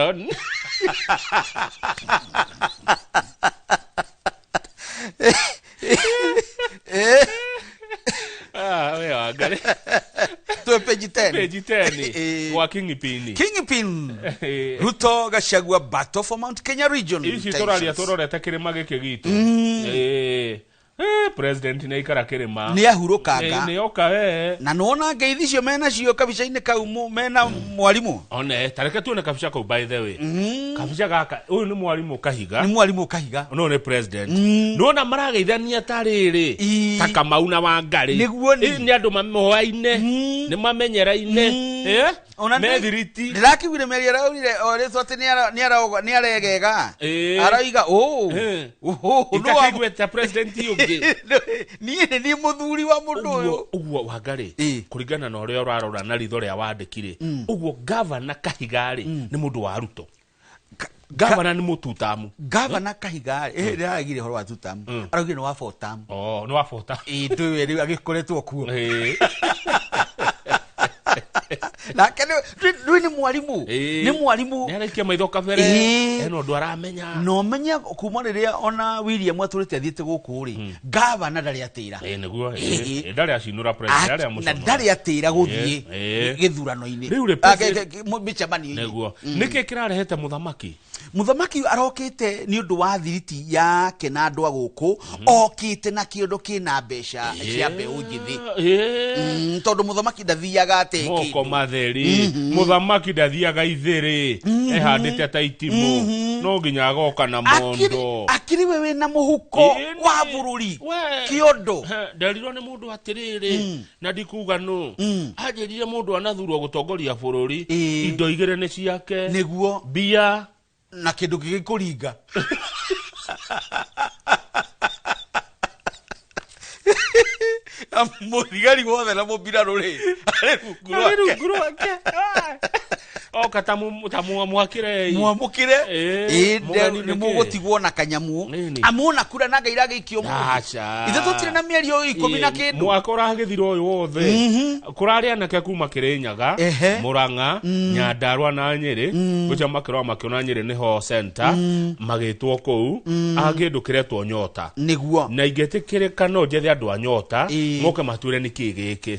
Ah, we wangari. Twĩ page 10. Page 10. Gwa Kingpin. Kingpin. Ruto Gachagua battle for Mount Kenya region Ici tũraria tensions. tũrorete kĩrĩma gĩkĩ gitũ. President nĩ aikara kĩrĩma. Nĩ ahurũkanga. Nĩ oka we. Na nĩwona ngeithi icio menacio kabica-inĩ kau mena mwarimũ. One, tareke tuone kabica kau, by the way. Kabica gaka, ũyũ nĩ mwarimũ Kahiga. Nĩ mwarimũ Kahiga. No nĩ president. Nĩwona marageithania ta rĩrĩ. Ta Kamau na Wangari. Nĩguo ni. Nĩ andũ mamoaine. Nĩ mamenyeraine. Ona Methiriti. Ndĩrakĩiguire mĩario araugire o rĩtwa atĩ nĩ aregega. Arauga ũ. Itakĩigue ta president ũngĩ. Niĩ nĩ niĩ mũthuri wa mũndũ ũyũ. Ũguo Wangari, kũringana na ũrĩa ũrarora na ritho rĩa wandĩki-rĩ, ũguo gavana Kahiga-rĩ, nĩ mũndũ wa Ruto. Gavana nĩ mũtutamu. Gavana Kahiga rĩ, ndĩraragire ũhoro wa tutamu. Araugire nĩ wa four term. Oh, nĩ wa four term. Ĩĩ, ndũĩ rĩu agĩkoretwo kuo. Nake nĩ nĩ mwarimũ. Nĩ mwarimũ. Nĩ araikia maitho kabere. Hena ũndũ aramenya. Na ũmenye kuma rĩrĩa ona William atũrĩte athiĩte gũkũ rĩ, gavana ndarĩ atĩra. Nĩguo. Ndarĩ acinũra president, ndarĩ amũconora. Na ndarĩ atĩra gũthiĩ gĩthurano-inĩ. Rĩu rĩ, Mĩcemanio-inĩ. Nĩguo. Nĩkĩ kĩrarehete mũthamaki? Mũthamaki arokĩte nĩ ũndũ wa thiriti yake na andũ a gũkũ, okĩte na kĩũndũ kĩna mbeca cia mbeũ njĩthĩ. Tondũ mũthamaki ndathiaga ate Moko kĩndũ. matheri. Mũthamaki ndathiaga ithĩrĩ. Ehandĩte ta itimũ. No nginya agoka na mondo. Akĩrĩ we wĩna mũhuko wa bũrũri. Kĩondo. Nderirwo nĩ mũndũ atĩrĩrĩ, na ndikuga nũ. Anjĩrire mũndũ anathurwo gũtongoria bũrũri. Indo igĩrĩ nĩ ciake. Nĩguo. Mbia. Na kĩndũ gĩgĩkũringa. Mũthigari wothe na mũmbirarũ rĩ, arĩ rungu rwake. Arĩ rungu rwake. Oka ta mwamũkĩre. Mwamũkĩre. Mũgeni Nĩ nĩkĩ? mũgũtigwo na kanyamu. Nini? Amuona kura na Ngai iragĩikio mũndũ. Aca. Ithuĩ tũtirĩ na mĩario ikũmi na kĩndũ. Mwaka ũragĩthira ũyũ wothe. Kũrarĩ anake kuma Kĩrĩnyaga, Mũrang'a, Nyandarua na Nyĩrĩ. Gũcia makĩrora makĩona Nyĩrĩ nĩho center, magĩtwo kũu, a kĩndũ kĩretwo Nyota. Nĩguo. Na ingĩtĩkĩrĩka no njethe andũ a Nyota, moke matwĩre nĩkĩ gĩkĩ.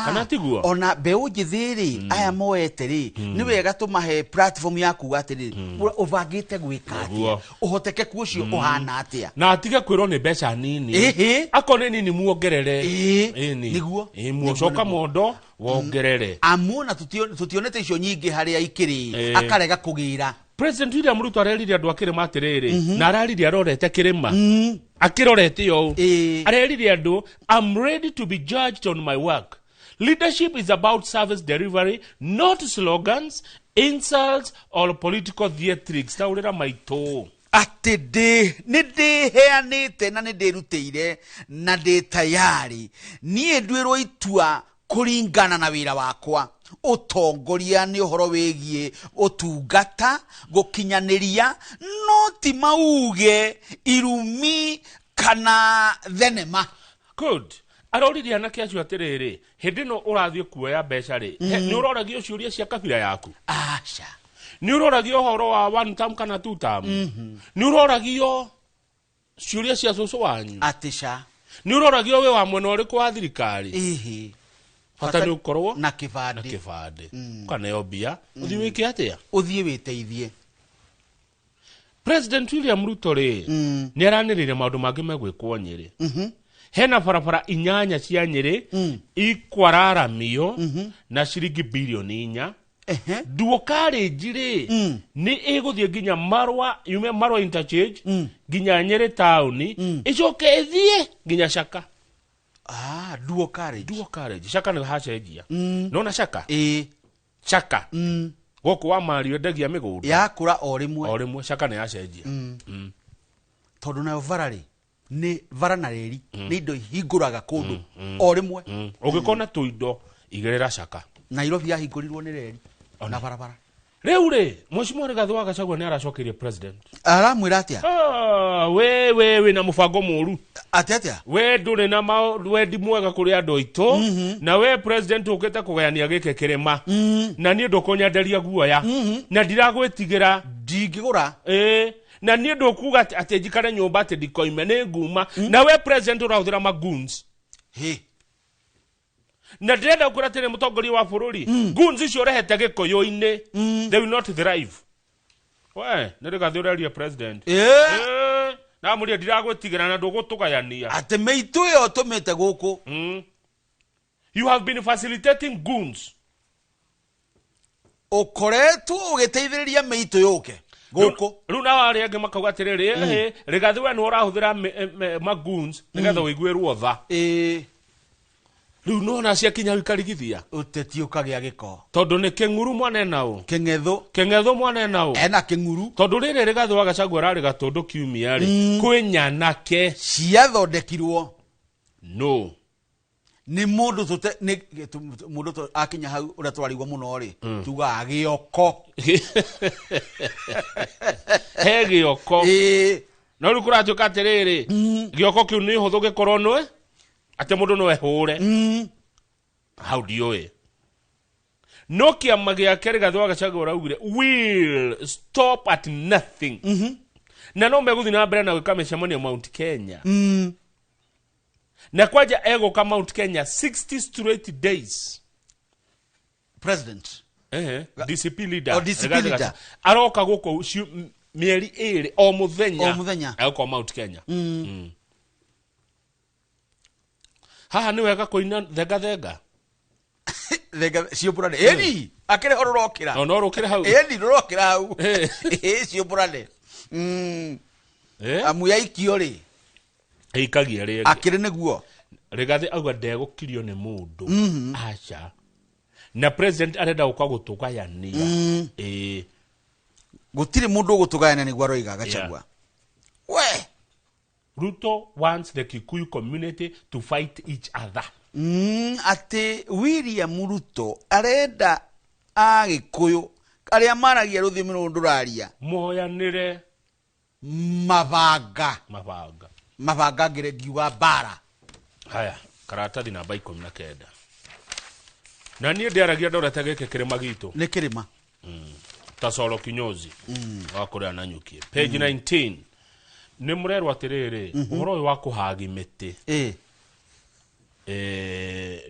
Kana tiguo? Ona mbeũ njĩthĩ rĩ, aya moete rĩ, nĩ wega tũmahe platform ya kuga atĩrĩrĩ, ũbangĩte gwĩka atĩa? Ũhotekeku ũcio ũhana atĩa? Na atige kwĩrwo nĩ mbeca nini. Akorwo nĩ nini muongerere. Ĩni. Nĩguo. Muocoka mondo wongerere. Amuona tũtionete icio nyingĩ harĩa ikĩrĩ, akarega kũgĩra. President William Ruto arerire andũ a kĩrĩma atĩrĩrĩ, na araririe arorete kĩrĩma. Akĩrorete ũũ. Arerire andũ, I'm ready to be judged on my work. Leadership is about service delivery, not slogans, insults or political theatrics. Taũrĩra maitũ. Atĩ nĩ ndĩheanĩte na nĩ ndĩrutĩire na ndĩ tayari. Niĩ nduĩrwo itua kũringana na wĩra wakwa. Ũtongoria nĩ ũhoro wĩgiĩ ũtungata, gũkinyanĩria, no ti mauge, irumi kana thenema. Good. Aroririe anake acio atĩrĩrĩ, hĩndĩ ĩno ũrathiĩ kuoya mbeca rĩ, nĩ ũroragio ciũria cia kabira yaku? Aca. Nĩ ũroragio ũhoro wa one term kana two term? Nĩ ũroragio ciũria cia cũcũ wanyu? Atĩ ca. Nĩ ũroragio wĩ wa mwena ũrĩkũ wa thirikari? Bata nĩ ũkorwo Na kĩbandĩ. Na kĩbandĩ. Ũkaneo mbia, ũthiĩ wĩke atĩa? Ũthiĩ wĩteithie. President William Ruto rĩ, nĩ aranĩrĩire maũndũ mangĩ megwĩkwo Nyĩrĩ. Hena barabara 8 cia Nyĩrĩ ikwararamio na ciringi bilioni 4. Duo College rĩ, nĩ ĩgũthiĩ nginya Marwa, yume Marwa interchange, nginya Nyĩrĩ taũni, ĩcoke ĩthiĩ nginya Caka. Duo College. Duo College. Caka nĩ hacenjia. Nona Caka? Caka. Gũkũ wa Mario endagia mĩgũnda. Yakũra o rĩmwe. O rĩmwe, Caka nĩ yacenjia. Tondũ nayo bara rĩ, nĩ bara na reri, nĩ indo ihingũraga kũndũ o rĩmwe. Ũngĩkona tũindo igĩrĩra Caka. Nairobi yahingũrirwo nĩ reri na barabara. Rĩu rĩ, Mheshimiwa Rigathĩ wa Gachagua nĩ aracokeirie president. Aramwĩra atĩa? We wĩna mũbango mũũru. Atĩa atĩa? We ndũrĩ na wendi mwega kũrĩ andũ aitũ, na we president ũkĩte kũgayania gĩkĩ kĩrĩma. Na niĩ ndũkũnyenderia guoya. Na ndiragwĩtigĩra. Ndingĩgũra. Na niĩ ndũkuga atĩ njikare nyũmba atĩ ndikoime, nĩ nguma. Na we president ũrahũthĩra magoons. Na ndĩrenda gũkwĩra atĩrĩ mũtongoria wa bũrũri, goons icio ũrehete gĩkũyũ-inĩ, they will not thrive. We, nĩ Rigathĩ ũreria president. Na Ndamũria ndiragwĩtigĩra na ndũgũtũgayania. Atĩ mĩitũ ĩyo ũtũmĩte gũkũ. You have been facilitating goons. Ũkoretwo ũgĩteithĩrĩria mĩitũ yũke gũkũ. Rĩu nao arĩa angĩ makauga atĩrĩrĩ, Rigathi we nĩwe ũrahũthĩra magoons nĩgetha ũiguĩrwo tha. Rĩu nona ciakinya hau ikarigithia. Ũteti ũkagĩa gĩko. Tondũ nĩ kĩng'uru mwana ena ũ. Kĩng'ethũ. Kĩng'ethũ mwana ena ũ. Ena kĩng'uru. Tondũ rĩrĩ Rigathi wa Gachagua ararĩ Gatũndũ kiumia rĩ, kwĩ nyanake. Ciathondekirwo. No. Nĩ mũndũ tũte, nĩ, mũndũ tũ, akinya hau ũrĩa twarigwo mũno rĩ, tugaga gĩoko. He gĩoko. No rĩu kũratuĩka atĩrĩrĩ, gĩoko kĩu nĩ hũthũ gĩkorwo nĩ, atĩ mũndũ no ehũre. Hau ndiũĩ. No kĩama gĩake Rigathi wa Gachagua ũraugire, will stop at nothing. Na no megũthiĩ na mbere na gwĩka mĩcemanio Mount Kenya. Na kwanja egũka Mount Kenya 60 straight days. President. DCP leader. Oh, DCP Rigathi leader. Gachagua. Aroka gũkũ mĩeri ĩrĩ o mũthenya. O mũthenya. Egũka Mount Kenya. Haha nĩ wega kũina thenga thenga. Thenga ciũmbũrane. Ĩni, akĩrĩ ho rũrokĩra. No, no rũkĩre hau. Ĩni, rũrokĩra hau. Ĩ, ciũmbũrane. Amu yaikio rĩ. Ĩikagia rĩngĩ. Akĩrĩ nĩguo. Rigathi auga ndegũkirio nĩ mũndũ. Aca. Na president arenda gũka gũtũgayania. Gũtirĩ mũndũ ũgũtũgayania nĩguo aroiga Gachagua. We. Ruto wants the Kikuyu community to fight each other. Atĩ William Ruto arenda Agĩkũyũ arĩa maragia rũthiomi rũrũ ndũraria. Moyanĩre. Mabanga. Mabanga. Mabanga ngire ngiuga mbara. Haya, karatathi namba ikũmi na kenda. Na niĩ ndĩaragia ndorete gĩkĩ kĩrĩma gitũ. Nĩ kĩrĩma. Ta Solo Kinyozi. Wa kũrĩa Nanyuki. Page 19. Nĩ mũrerwo atĩrĩrĩ, ũhoro ũyũ wa kũhagi mĩtĩ.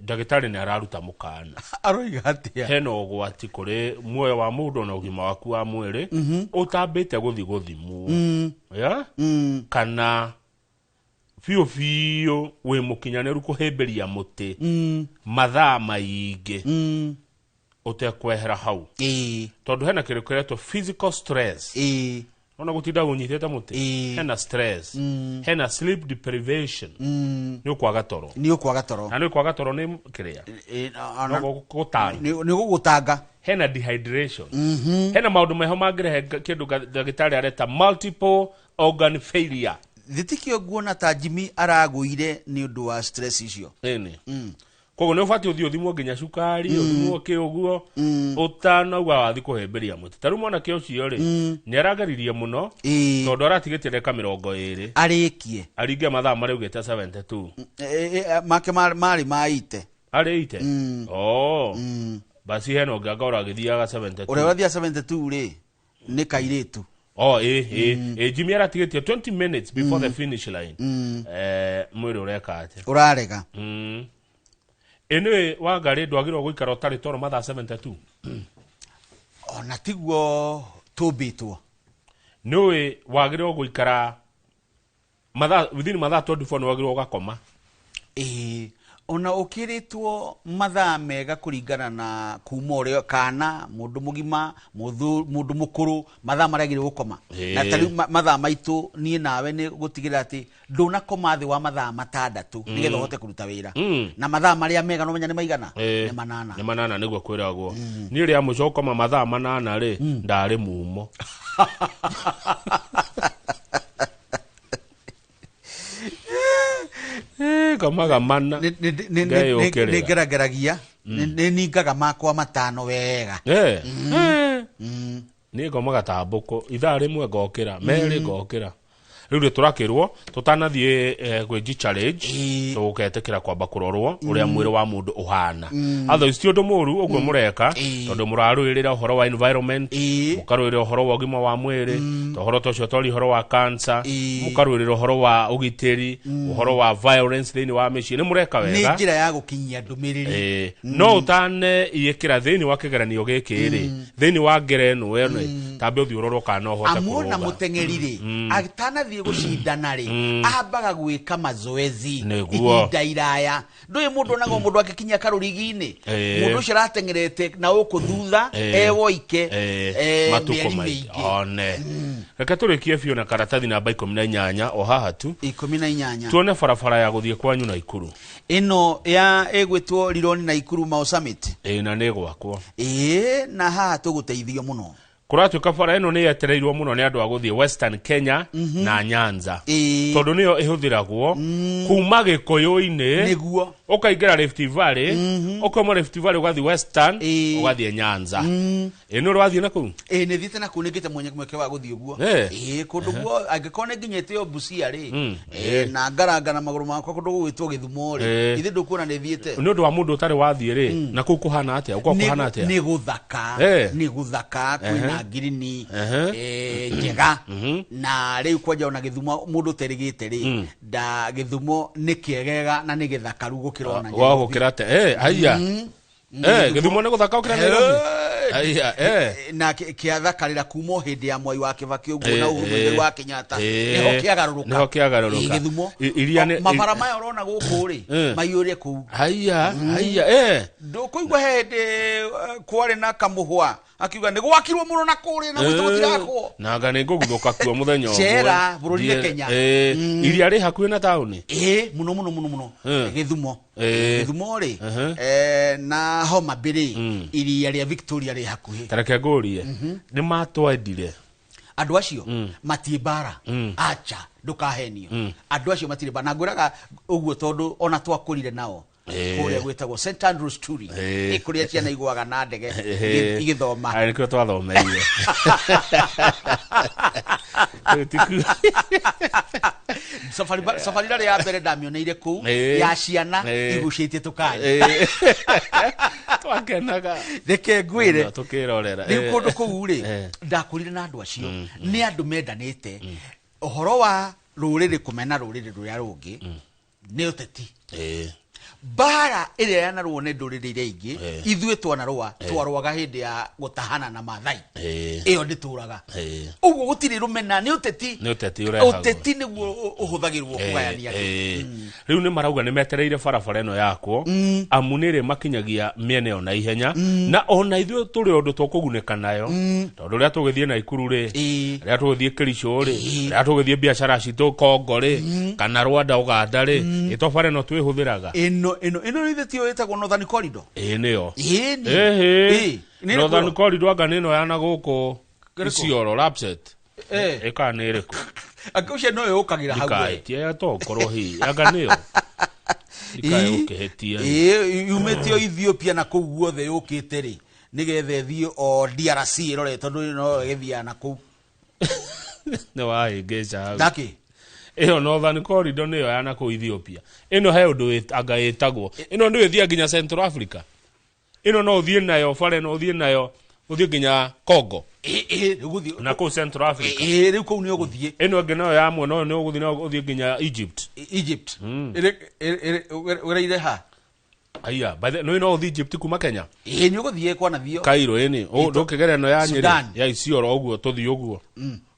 Ndagĩtarĩ nĩ araruta mũkana. Aroiga atĩa? Hena ũgwati kũrĩ muoyo wa mũndũ na ũgima waku wa mwĩrĩ, ũtambĩte gũthiĩ gũthimwo. Ya? Kana biũ biũ wĩ mũkinyanĩru kũhĩmbĩria mũtĩ mathaa maingĩ ũtekwehera hau. Tondũ hena kĩndũ kĩretwo physical stress. Ona gũtinda ũnyitĩte mũtĩ. Hena stress. Hena sleep deprivation. Nĩ ũkwaga toro. Nĩ ũkwaga toro. Na nĩ ũkwaga toro nĩ kĩrĩa? Ona No gũgũtanga. Nĩ gũgũtanga. Hena dehydration. Hena maũndũ meho mangĩrehe kĩndũ ndagĩtarĩ areta multiple organ failure. Thitikio nguona ta Jimmy aragũire nĩ ũndũ wa stress icio. Ĩni. Koguo nĩ ũbatiĩ ũthiĩ ũthimwo nginya cukari, ũthimwo kĩ ũguo, ũtanauga wathiĩ kũhĩmbĩria mũtĩ. Ta rĩu mwanake ũcio rĩ, nĩ arageririe mũno, tondũ aratigĩtie ndagĩka mĩrongo ĩrĩ. Arĩkie. Aringe mathaa marĩa augĩte 72. Make marĩ ma ite. Arĩ ite? Oh. Basi hena ũngĩ anga ũragĩthiaga 72. Ũrĩa ũrathiaga 72 rĩ, nĩ kairĩtu. Oh, Jimmy aratigĩtie 20 minutes before the finish line. Mwĩrĩ ũreka atĩa? Ũrarega. Ĩnĩ Wangarĩ ndwagĩrĩirwo gũikara ũtarĩ toro mathaa 72. Ona tiguo tũmbĩtwo. Nĩũĩ wagĩrĩirwo gũikara mathaa, within mathaa 24 nĩwagĩrĩirwo ũgakoma. Ona ũkĩrĩtwo mathaa mega kũringana na kuma ũrĩa kana mũndũ mũgima, mũndũ mũkũrũ, mathaa marĩa agĩrĩirwo gũkoma. Na ta rĩu mathaa maitũ niĩ nawe nĩ gũtigĩrĩra atĩ ndũnakoma thĩ wa mathaa matandatũ nĩgetha ũhote kũruta wĩra. Na mathaa marĩa mega no menya nĩ maigana? Nĩ manana. Nĩ manana nĩguo kwĩragwo. Niĩ rĩa mũico gũkoma mathaa manana rĩ, ndarĩ mumo. Komaga mana. Ngai ũkĩrĩra. Nĩ ngerageragia. Nĩ ningaga makwa matano wega. Niĩ ngomaga ta mbũkũ. Ithaa rĩmwe ngokĩra, merĩ ngokĩra. Rĩu rĩ tũrakĩrwo, tũtanathiĩ gwĩ G challenge, tũgetĩkĩra kwamba kũrorwo ũrĩa mwĩrĩ wa mũndũ ũhana. Otherwise ti ũndũ mũũru ũguo mũreka, tondũ mũrarũĩrĩra ũhoro wa environment, mũkarũĩrĩra ũhoro wa ũgima wa mwĩrĩ, ta ũhoro ta ũcio twaria ũhoro wa cancer, mũkarũĩrĩra ũhoro wa ũgitĩri, ũhoro wa violence thĩinĩ wa mĩciĩ. Nĩ mũreka Nĩ wega. njĩra ya gũkinyia ndũmĩrĩri. No ũtane iyĩkĩra thĩinĩ wa kĩgeranio gĩkĩ rĩ, thĩinĩ wa ngerenwa ĩno, tambe ũthiĩ ũrorwo kana no ũhote Amuona kũrũga. mũteng'eri rĩ, atanathiĩ Arathiĩ gũcindana rĩ, ambaga gwĩka mazoezi Nĩguo. ihinda iraya. Ndũĩ mũndũ onaga mũndũ angĩkinya karũrigi-inĩ, mũndũ ũcio arateng'erete na gũkũ thutha ewoike matukũ mĩeri maingĩ mĩingĩ. One, reke tũrĩkie biũ na karatathi namba 18 o haha tu. 18. Tuone barabara ya gũthiĩ kwanyu Naikuru. Ĩno ya ĩgwĩtwo Rironi Naikuru Mau Summit. Ĩ, na nĩ gwakwo. Ĩĩ, na haha tũgũteithio mũno. Kũratuĩka bara ĩno nĩ yetereirwo mũno nĩ andũ a gũthiĩ Western Kenya na Nyanza, tondũ nĩyo ĩhũthĩragwo kuma Gĩkũyũ-inĩ, ũkaingĩra Rift Valley, ũkauma Rift Valley ũgathiĩ Western, ũgathiĩ Nyanza. Ĩ, nĩ ũrĩ wathiĩ na kũu? Ĩĩ, nĩ thiĩte na kũu, nĩ ngĩte mwenye mweke wa gũthiĩ ũguo. Ĩĩ, kũndũ guo angĩkorwo nĩ nginyĩte o Busia rĩ, na ngaranga na magũrũ makwa kũndũ gũgwĩtwo Gĩthumo rĩ, ithe ndũkuona nĩ thiĩte. Nĩ ũndũ wa mũndũ ũtarĩ wathiĩ rĩ, na kũu kũhana atĩa? Ũkorwo kũhana atĩa? Nĩ gũthaka. Nĩ gũthaka, kwĩna ngirini njega, na rĩu kwanja ona Gĩthumo mũndũ ũterĩgĩte rĩ, nda Gĩthumo nĩ kĩegega na nĩ gĩthakaru gũkĩra ona Wa Nairobi. gũkĩra te haiya, Gĩthumo nĩ gũthaka gũkĩra Nairobi? Haiya. Na kĩathakarĩra kuma o hĩndĩ ya Mwai wa Kĩbakĩ ũguo na Uhuru Muigai wa Kenyatta, nĩho kĩagarũrũka. Nĩho kĩagarũrũka. Ĩ, Gĩthumo. Iria Mabara maya ũrona gũkũ rĩ, maiyũre kũu. Haiya, haiya. Ndũkũigua he hĩndĩ kwarĩ na kamũhwa akiuga nĩ gwakirwo mũno na kũrĩa na gwitũ gũtirakwo. Na anga nĩ ngũguthũka kuo mũthenya ũmwe. Cera bũrũri-inĩ Kenya. Iria rĩ hakuhĩ na taũni. Ĩ, mũno mũno mũno mũno. Gĩthumo, Gĩthumo rĩ, na Homa Bay rĩ, iria rĩa Victoria rĩ hakuhĩ. Tareke ngũrie, nĩ matwendire? Andũ acio matirĩ mbara, acha ndũkahenio, andũ acio matirĩ mbara, na ngwĩraga ũguo tondũ ona twakũrire nao kũrĩa gwĩtagwo St Andrews Turi, kũrĩa ciana igũaga na ndege igĩthoma. Aya nĩkĩo twathomeire. Rĩu Safari rarĩ ya mbere ndamĩoneire kũu ya ciana igucĩtie tũkanya. Twakenaga. Reke ngwĩre, tũkĩrorera. Rĩu kũndũ kũu rĩ, ndakũrire na andũ acio, nĩ andũ mendanĩte. Ũhoro wa rũrĩrĩ kũmena rũrĩrĩ rũrĩa rũngĩ nĩ ũteti. Mbara ĩrĩa yanarũo nĩ ndũrĩrĩ iria ingĩ, ithuĩ twanarũa, twarũaga hĩndĩ ya gũtahana na Mathai. Ĩyo ndĩtũraga. Ũguo gũtirĩ rũmena, nĩ ũteti. Nĩ ũteti ũrehagwo. Ũteti nĩguo ũhũthagĩrwo kũgayania andũ. Rĩu nĩ marauga nĩ metereire barabara ĩno yakwo, amu nĩ ĩrĩ makinyagia mĩena ĩyo na ihenya, na ona ithuĩ tũrĩ ũndũ tũkũgunĩka nayo, tondũ rĩrĩa tũgĩthiĩ Naikuru rĩ, rĩrĩa tũgĩthiĩ Kericho rĩ, rĩrĩa tũgĩthiĩ biacara citũ Kongo rĩ, kana Rwanda, Uganda rĩ, ĩto bara ĩno twĩhũthĩraga. Ĩno ithe tiyo ĩtagwo Northern Corridor? Ĩĩ, nĩyo. Ĩni. Ĩhĩ. Nĩ ĩrĩkũ Northern ĩyo? Corridor anga nĩ ĩno ya na gũkũ Ĩrĩkũ? Isiolo, Lapset? Ĩkaa nĩ ĩrĩkũ? Angĩ ũcio no yũkagĩra hau we. Ndikaĩtie tokorwo hihi anga nĩyo, ndikae gũkĩhĩtia. Ĩĩ, yumĩte o Ethiopia na kũu guothe yũkĩte rĩ, nĩgetha ĩthiĩ o DRC ĩrore, tondũ no ĩgĩthiaga na kũu. Nĩ wahĩngĩca hau. Ndakĩ? Ĩyo Northern Corridor nĩyo ya na kũu Ethiopia. Ĩno he ũndũ anga ĩtagwo ĩno nĩ ĩthiĩ nginya Central Africa. Ĩno no ũthiĩ nayo, bara ĩno ũthiĩ nayo, ũthiĩ nginya Congo. Ĩĩ, rĩu gũthiĩ na kũu Central Africa. Ĩĩ, rĩu kũu nĩ ũgũthiĩ. Ĩno ĩngĩ nayo ya mwena ũyũ nĩ ũgũthiĩ nayo ũthiĩ nginya Egypt. Egypt ũgereire ha? Aya, by the no ũthiĩ Egypt kuma Kenya? Ĩĩ, nĩ ũgũthiĩ kwanathio. Cairo ĩni ndũkĩgera ĩno ya Nyĩrĩ, Sudan. ya Isiolo ũguo, tũthiĩ ũguo.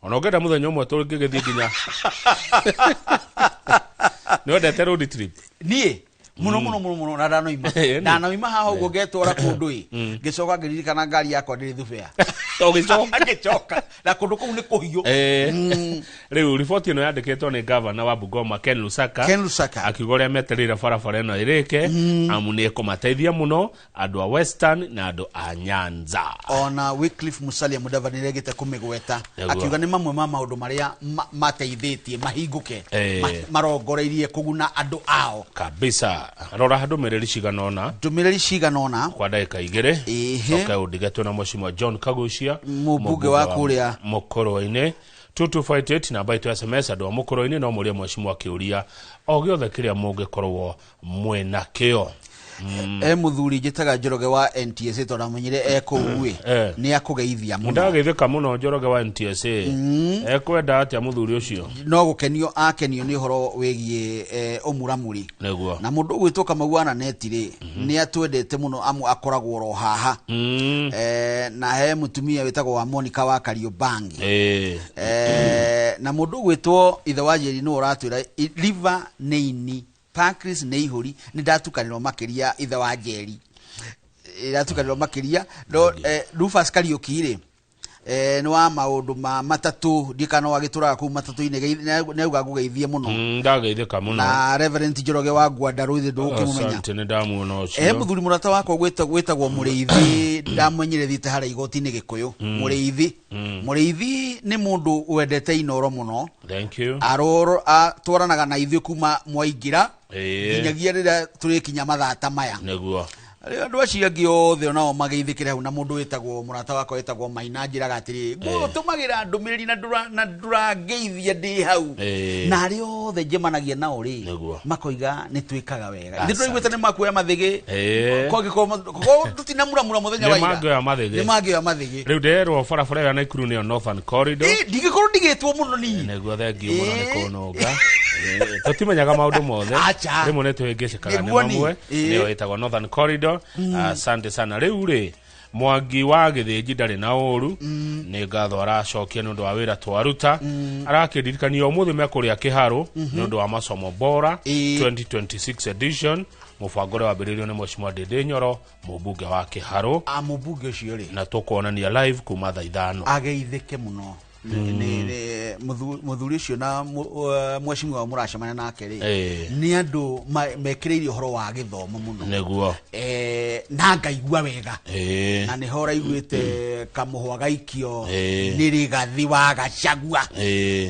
Ona ũngĩenda mũthenya ũmwe tũngĩgĩthiĩ nginya. Nĩ wendete road trip? Niĩ mũno mũno mũno mũno, na ndanoima. Ĩni. Ndanoima haha ũguo ngetwara kũndũ ĩ, ngĩcoka ngĩririkana ngari yakwa ndĩrĩ thubea. Ũgĩcoka. Ngĩcoka na kũndũ kũu nĩ kũhiũ. Rĩu riboti ĩno yandĩkĩtwo nĩ gavana wa Bungoma, Ken Lusaka. Ken Lusaka. Akiuga ũrĩa metereire barabara ĩno ĩrĩke, amu nĩ ĩkũmateithia mũno andũ a Western na andũ a Nyanza. Ona Wycliffe Musalia Mudavadi nĩregete kũmĩgweta, akiuga nĩ mamwe ma maũndũ marĩa mateithĩtie mahingũke, marongoreirie kũguna andũ ao. Kabisa. Rora ndũmĩrĩri cigana ũna. Ndũmĩrĩri cigana ũna. Kwa ndagĩka 2. Coke ũndige twĩna Mheshimiwa John Kagucia, Mũmbunge wa kũrĩa Mũkũrwe-inĩ. 2258 namba itũ ya SMS. Andũ a Mũkũrwe-inĩ no mũrie mheshimiwa kĩũria o gĩothe kĩrĩa mũngĩkorwo mwĩna kĩo. E muthuri njĩtaga Njoroge wa NTSA tondũ amenyire e kũu ĩ, nĩ akũgeithia mũno. Ndageithĩka mũno Njoroge wa NTSA. Ekwenda atĩa mũthuri ũcio? No gũkenio akenio nĩ ũhoro wĩgiĩ ũmuramuri. Nĩguo. Na mũndũ ũgwĩtwo Kamau wa Naneti rĩ, nĩ atwendete mũno amu akoragwo oro haha. Na he mũtumia wĩtagwo wa Monica wa Kariobangi. Na mũndũ ũgwĩtwo ithe wa Njeri nĩwe ũratwĩra liver nĩ ini, pancreas nĩ ihũri. Nĩ ndatukanĩrwo makĩria ithe wa Njeri, ndatukanĩrwo makĩria no Rufus Kariũki rĩ, nĩ wa maũndũ ma matatũ, ndiĩ kana no agĩtũraga kũu matatũ-inĩ, nĩ auga ngũgeithie mũno. Ndageithĩka mũno. Na Reverend Njoroge wa Ngwandarũ ithe ndũgũkĩmũmenya. Asante, nĩ ndamuona ũcio. Mũthuri mũrata wakwa gwĩtagwo Mũrĩithi, ndamenyire thiĩte harĩa igoti-inĩ Gĩkũyũ. Mũrĩithi, Mũrĩithi nĩ mũndũ wendete Inoro mũno. Thank you. Atwaranaga na ithuĩ kuma mwaingĩra nginyagia rĩrĩa tũrĩkinya mathaa ta maya. Nĩguo. Rĩu andũ acio angĩ othe onao mageithĩkĩre hau, na mũndũ wĩtagwo mũrata wakwa wĩtagwo Maina njĩraga atĩrĩ, ngũtũmagĩra ndũmĩrĩri na ndũrangeithia ndĩ hau. Na arĩa othe njemanagia nao rĩ, makoiga nĩ twĩkaga wega. Ithuĩ tũraiguĩte nĩ makuoya mathĩgĩ. Kwangĩkorwo tũtinamuramura mũthenya Nĩ wa ira. mangĩoya mathĩgĩ. Nĩ mangĩoya mathĩgĩ. Rĩu nderwo barabara ĩyo ya Naikuru nĩyo Northern Corridor. Ndingĩkorwo ndigĩtwo mũno niĩ. Nĩguo, thengiũ mũno nĩ kũnũnga. Tũtimenyaga maũndũ mothe. Acha. Rĩmwe nĩ tũhĩngĩcĩkaga nĩ Nĩguo ni. mamwe. Nĩyo ĩtagwo Northern Corridor. Asante sana. Rĩu rĩ, Mwangi wa Gĩthĩnji ndarĩ na ũru, nĩ ngatho aracokia nĩ ũndũ wa wĩra twaruta. Arakĩndirikania ũmũthĩ mekũrĩa Kĩharũ nĩ ũndũ wa masomo bora 2026 edition, mũbango ũrĩa wambĩrĩirio nĩ Mheshimiwa Ndĩndĩ Nyoro, mũmbunge wa Kĩharũ. A mũmbunge ũcio rĩ, na tũkuonania live kuma thaa 5. Ageithĩke mũno. Nĩ mũthuri ũcio na mheshimiwa mũracemania nake rĩ, nĩ andũ mekĩrĩire ũhoro wa gĩthomo mũno. Nĩguo. Na ngaigua wega. Na nĩho ũraiguĩte kamũhwa gaikio nĩ Rigathi wa Gachagua.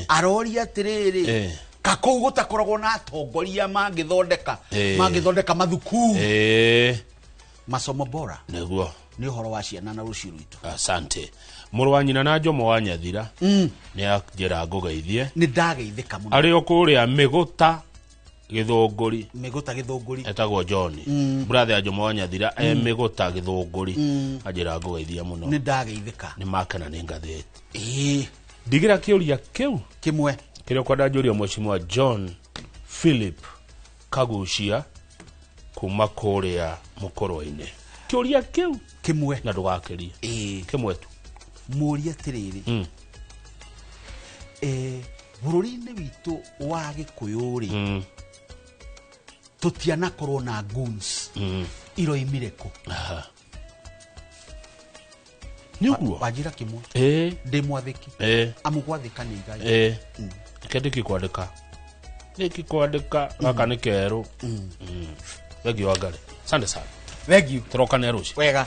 Aroria atĩrĩrĩ, kakũu gũtakoragwo na atongoria mangĩthondeka mathukuru. Masomo bora. Nĩguo. Nĩ ũhoro wa ciana na rũciũ rwitũ. Asante. Mũrũ wa nyina na Jomo wa Nyathira nĩ anjĩra ngũgeithie. Nĩ ndageithĩka mũno. Arĩ o kũrĩa Mĩgũta Gĩthũngũri. Mĩgũta Gĩthũngũri. Etagwo John. Brother ya Jomo wa Nyathira e Mĩgũta Gĩthũngũri. Anjĩra ngũgeithie mũno. Nĩ ndageithĩka. Nĩ makena nĩ ngathĩti. Ndigĩra kĩũria kĩu. Kĩmwe. Kĩrĩa ũkwenda njũria Mheshimiwa John Philip Kagucia kuma kũrĩa Mũkũrwe-inĩ. Kĩũria kĩu. Kĩmwe. Na ndũgakĩrie. Kĩmwe tu. Mũũria atĩrĩrĩ. Bũrũri-inĩ witũ wa Gĩkũyũ rĩ, tũtianakorwo na goons. Iroimire kũ? Nĩ ũguo? Wanjĩra kĩmwe. Ndĩ mwathĩki. Amu gwathĩka nĩ igai. Reke ndĩkĩkwandĩka. Ndĩkĩkwandĩka, gaka nĩ kerũ. Thengiũ wa Ngarĩ. Asante sana. Thengiũ. Tũrokane rũciũ. Wega.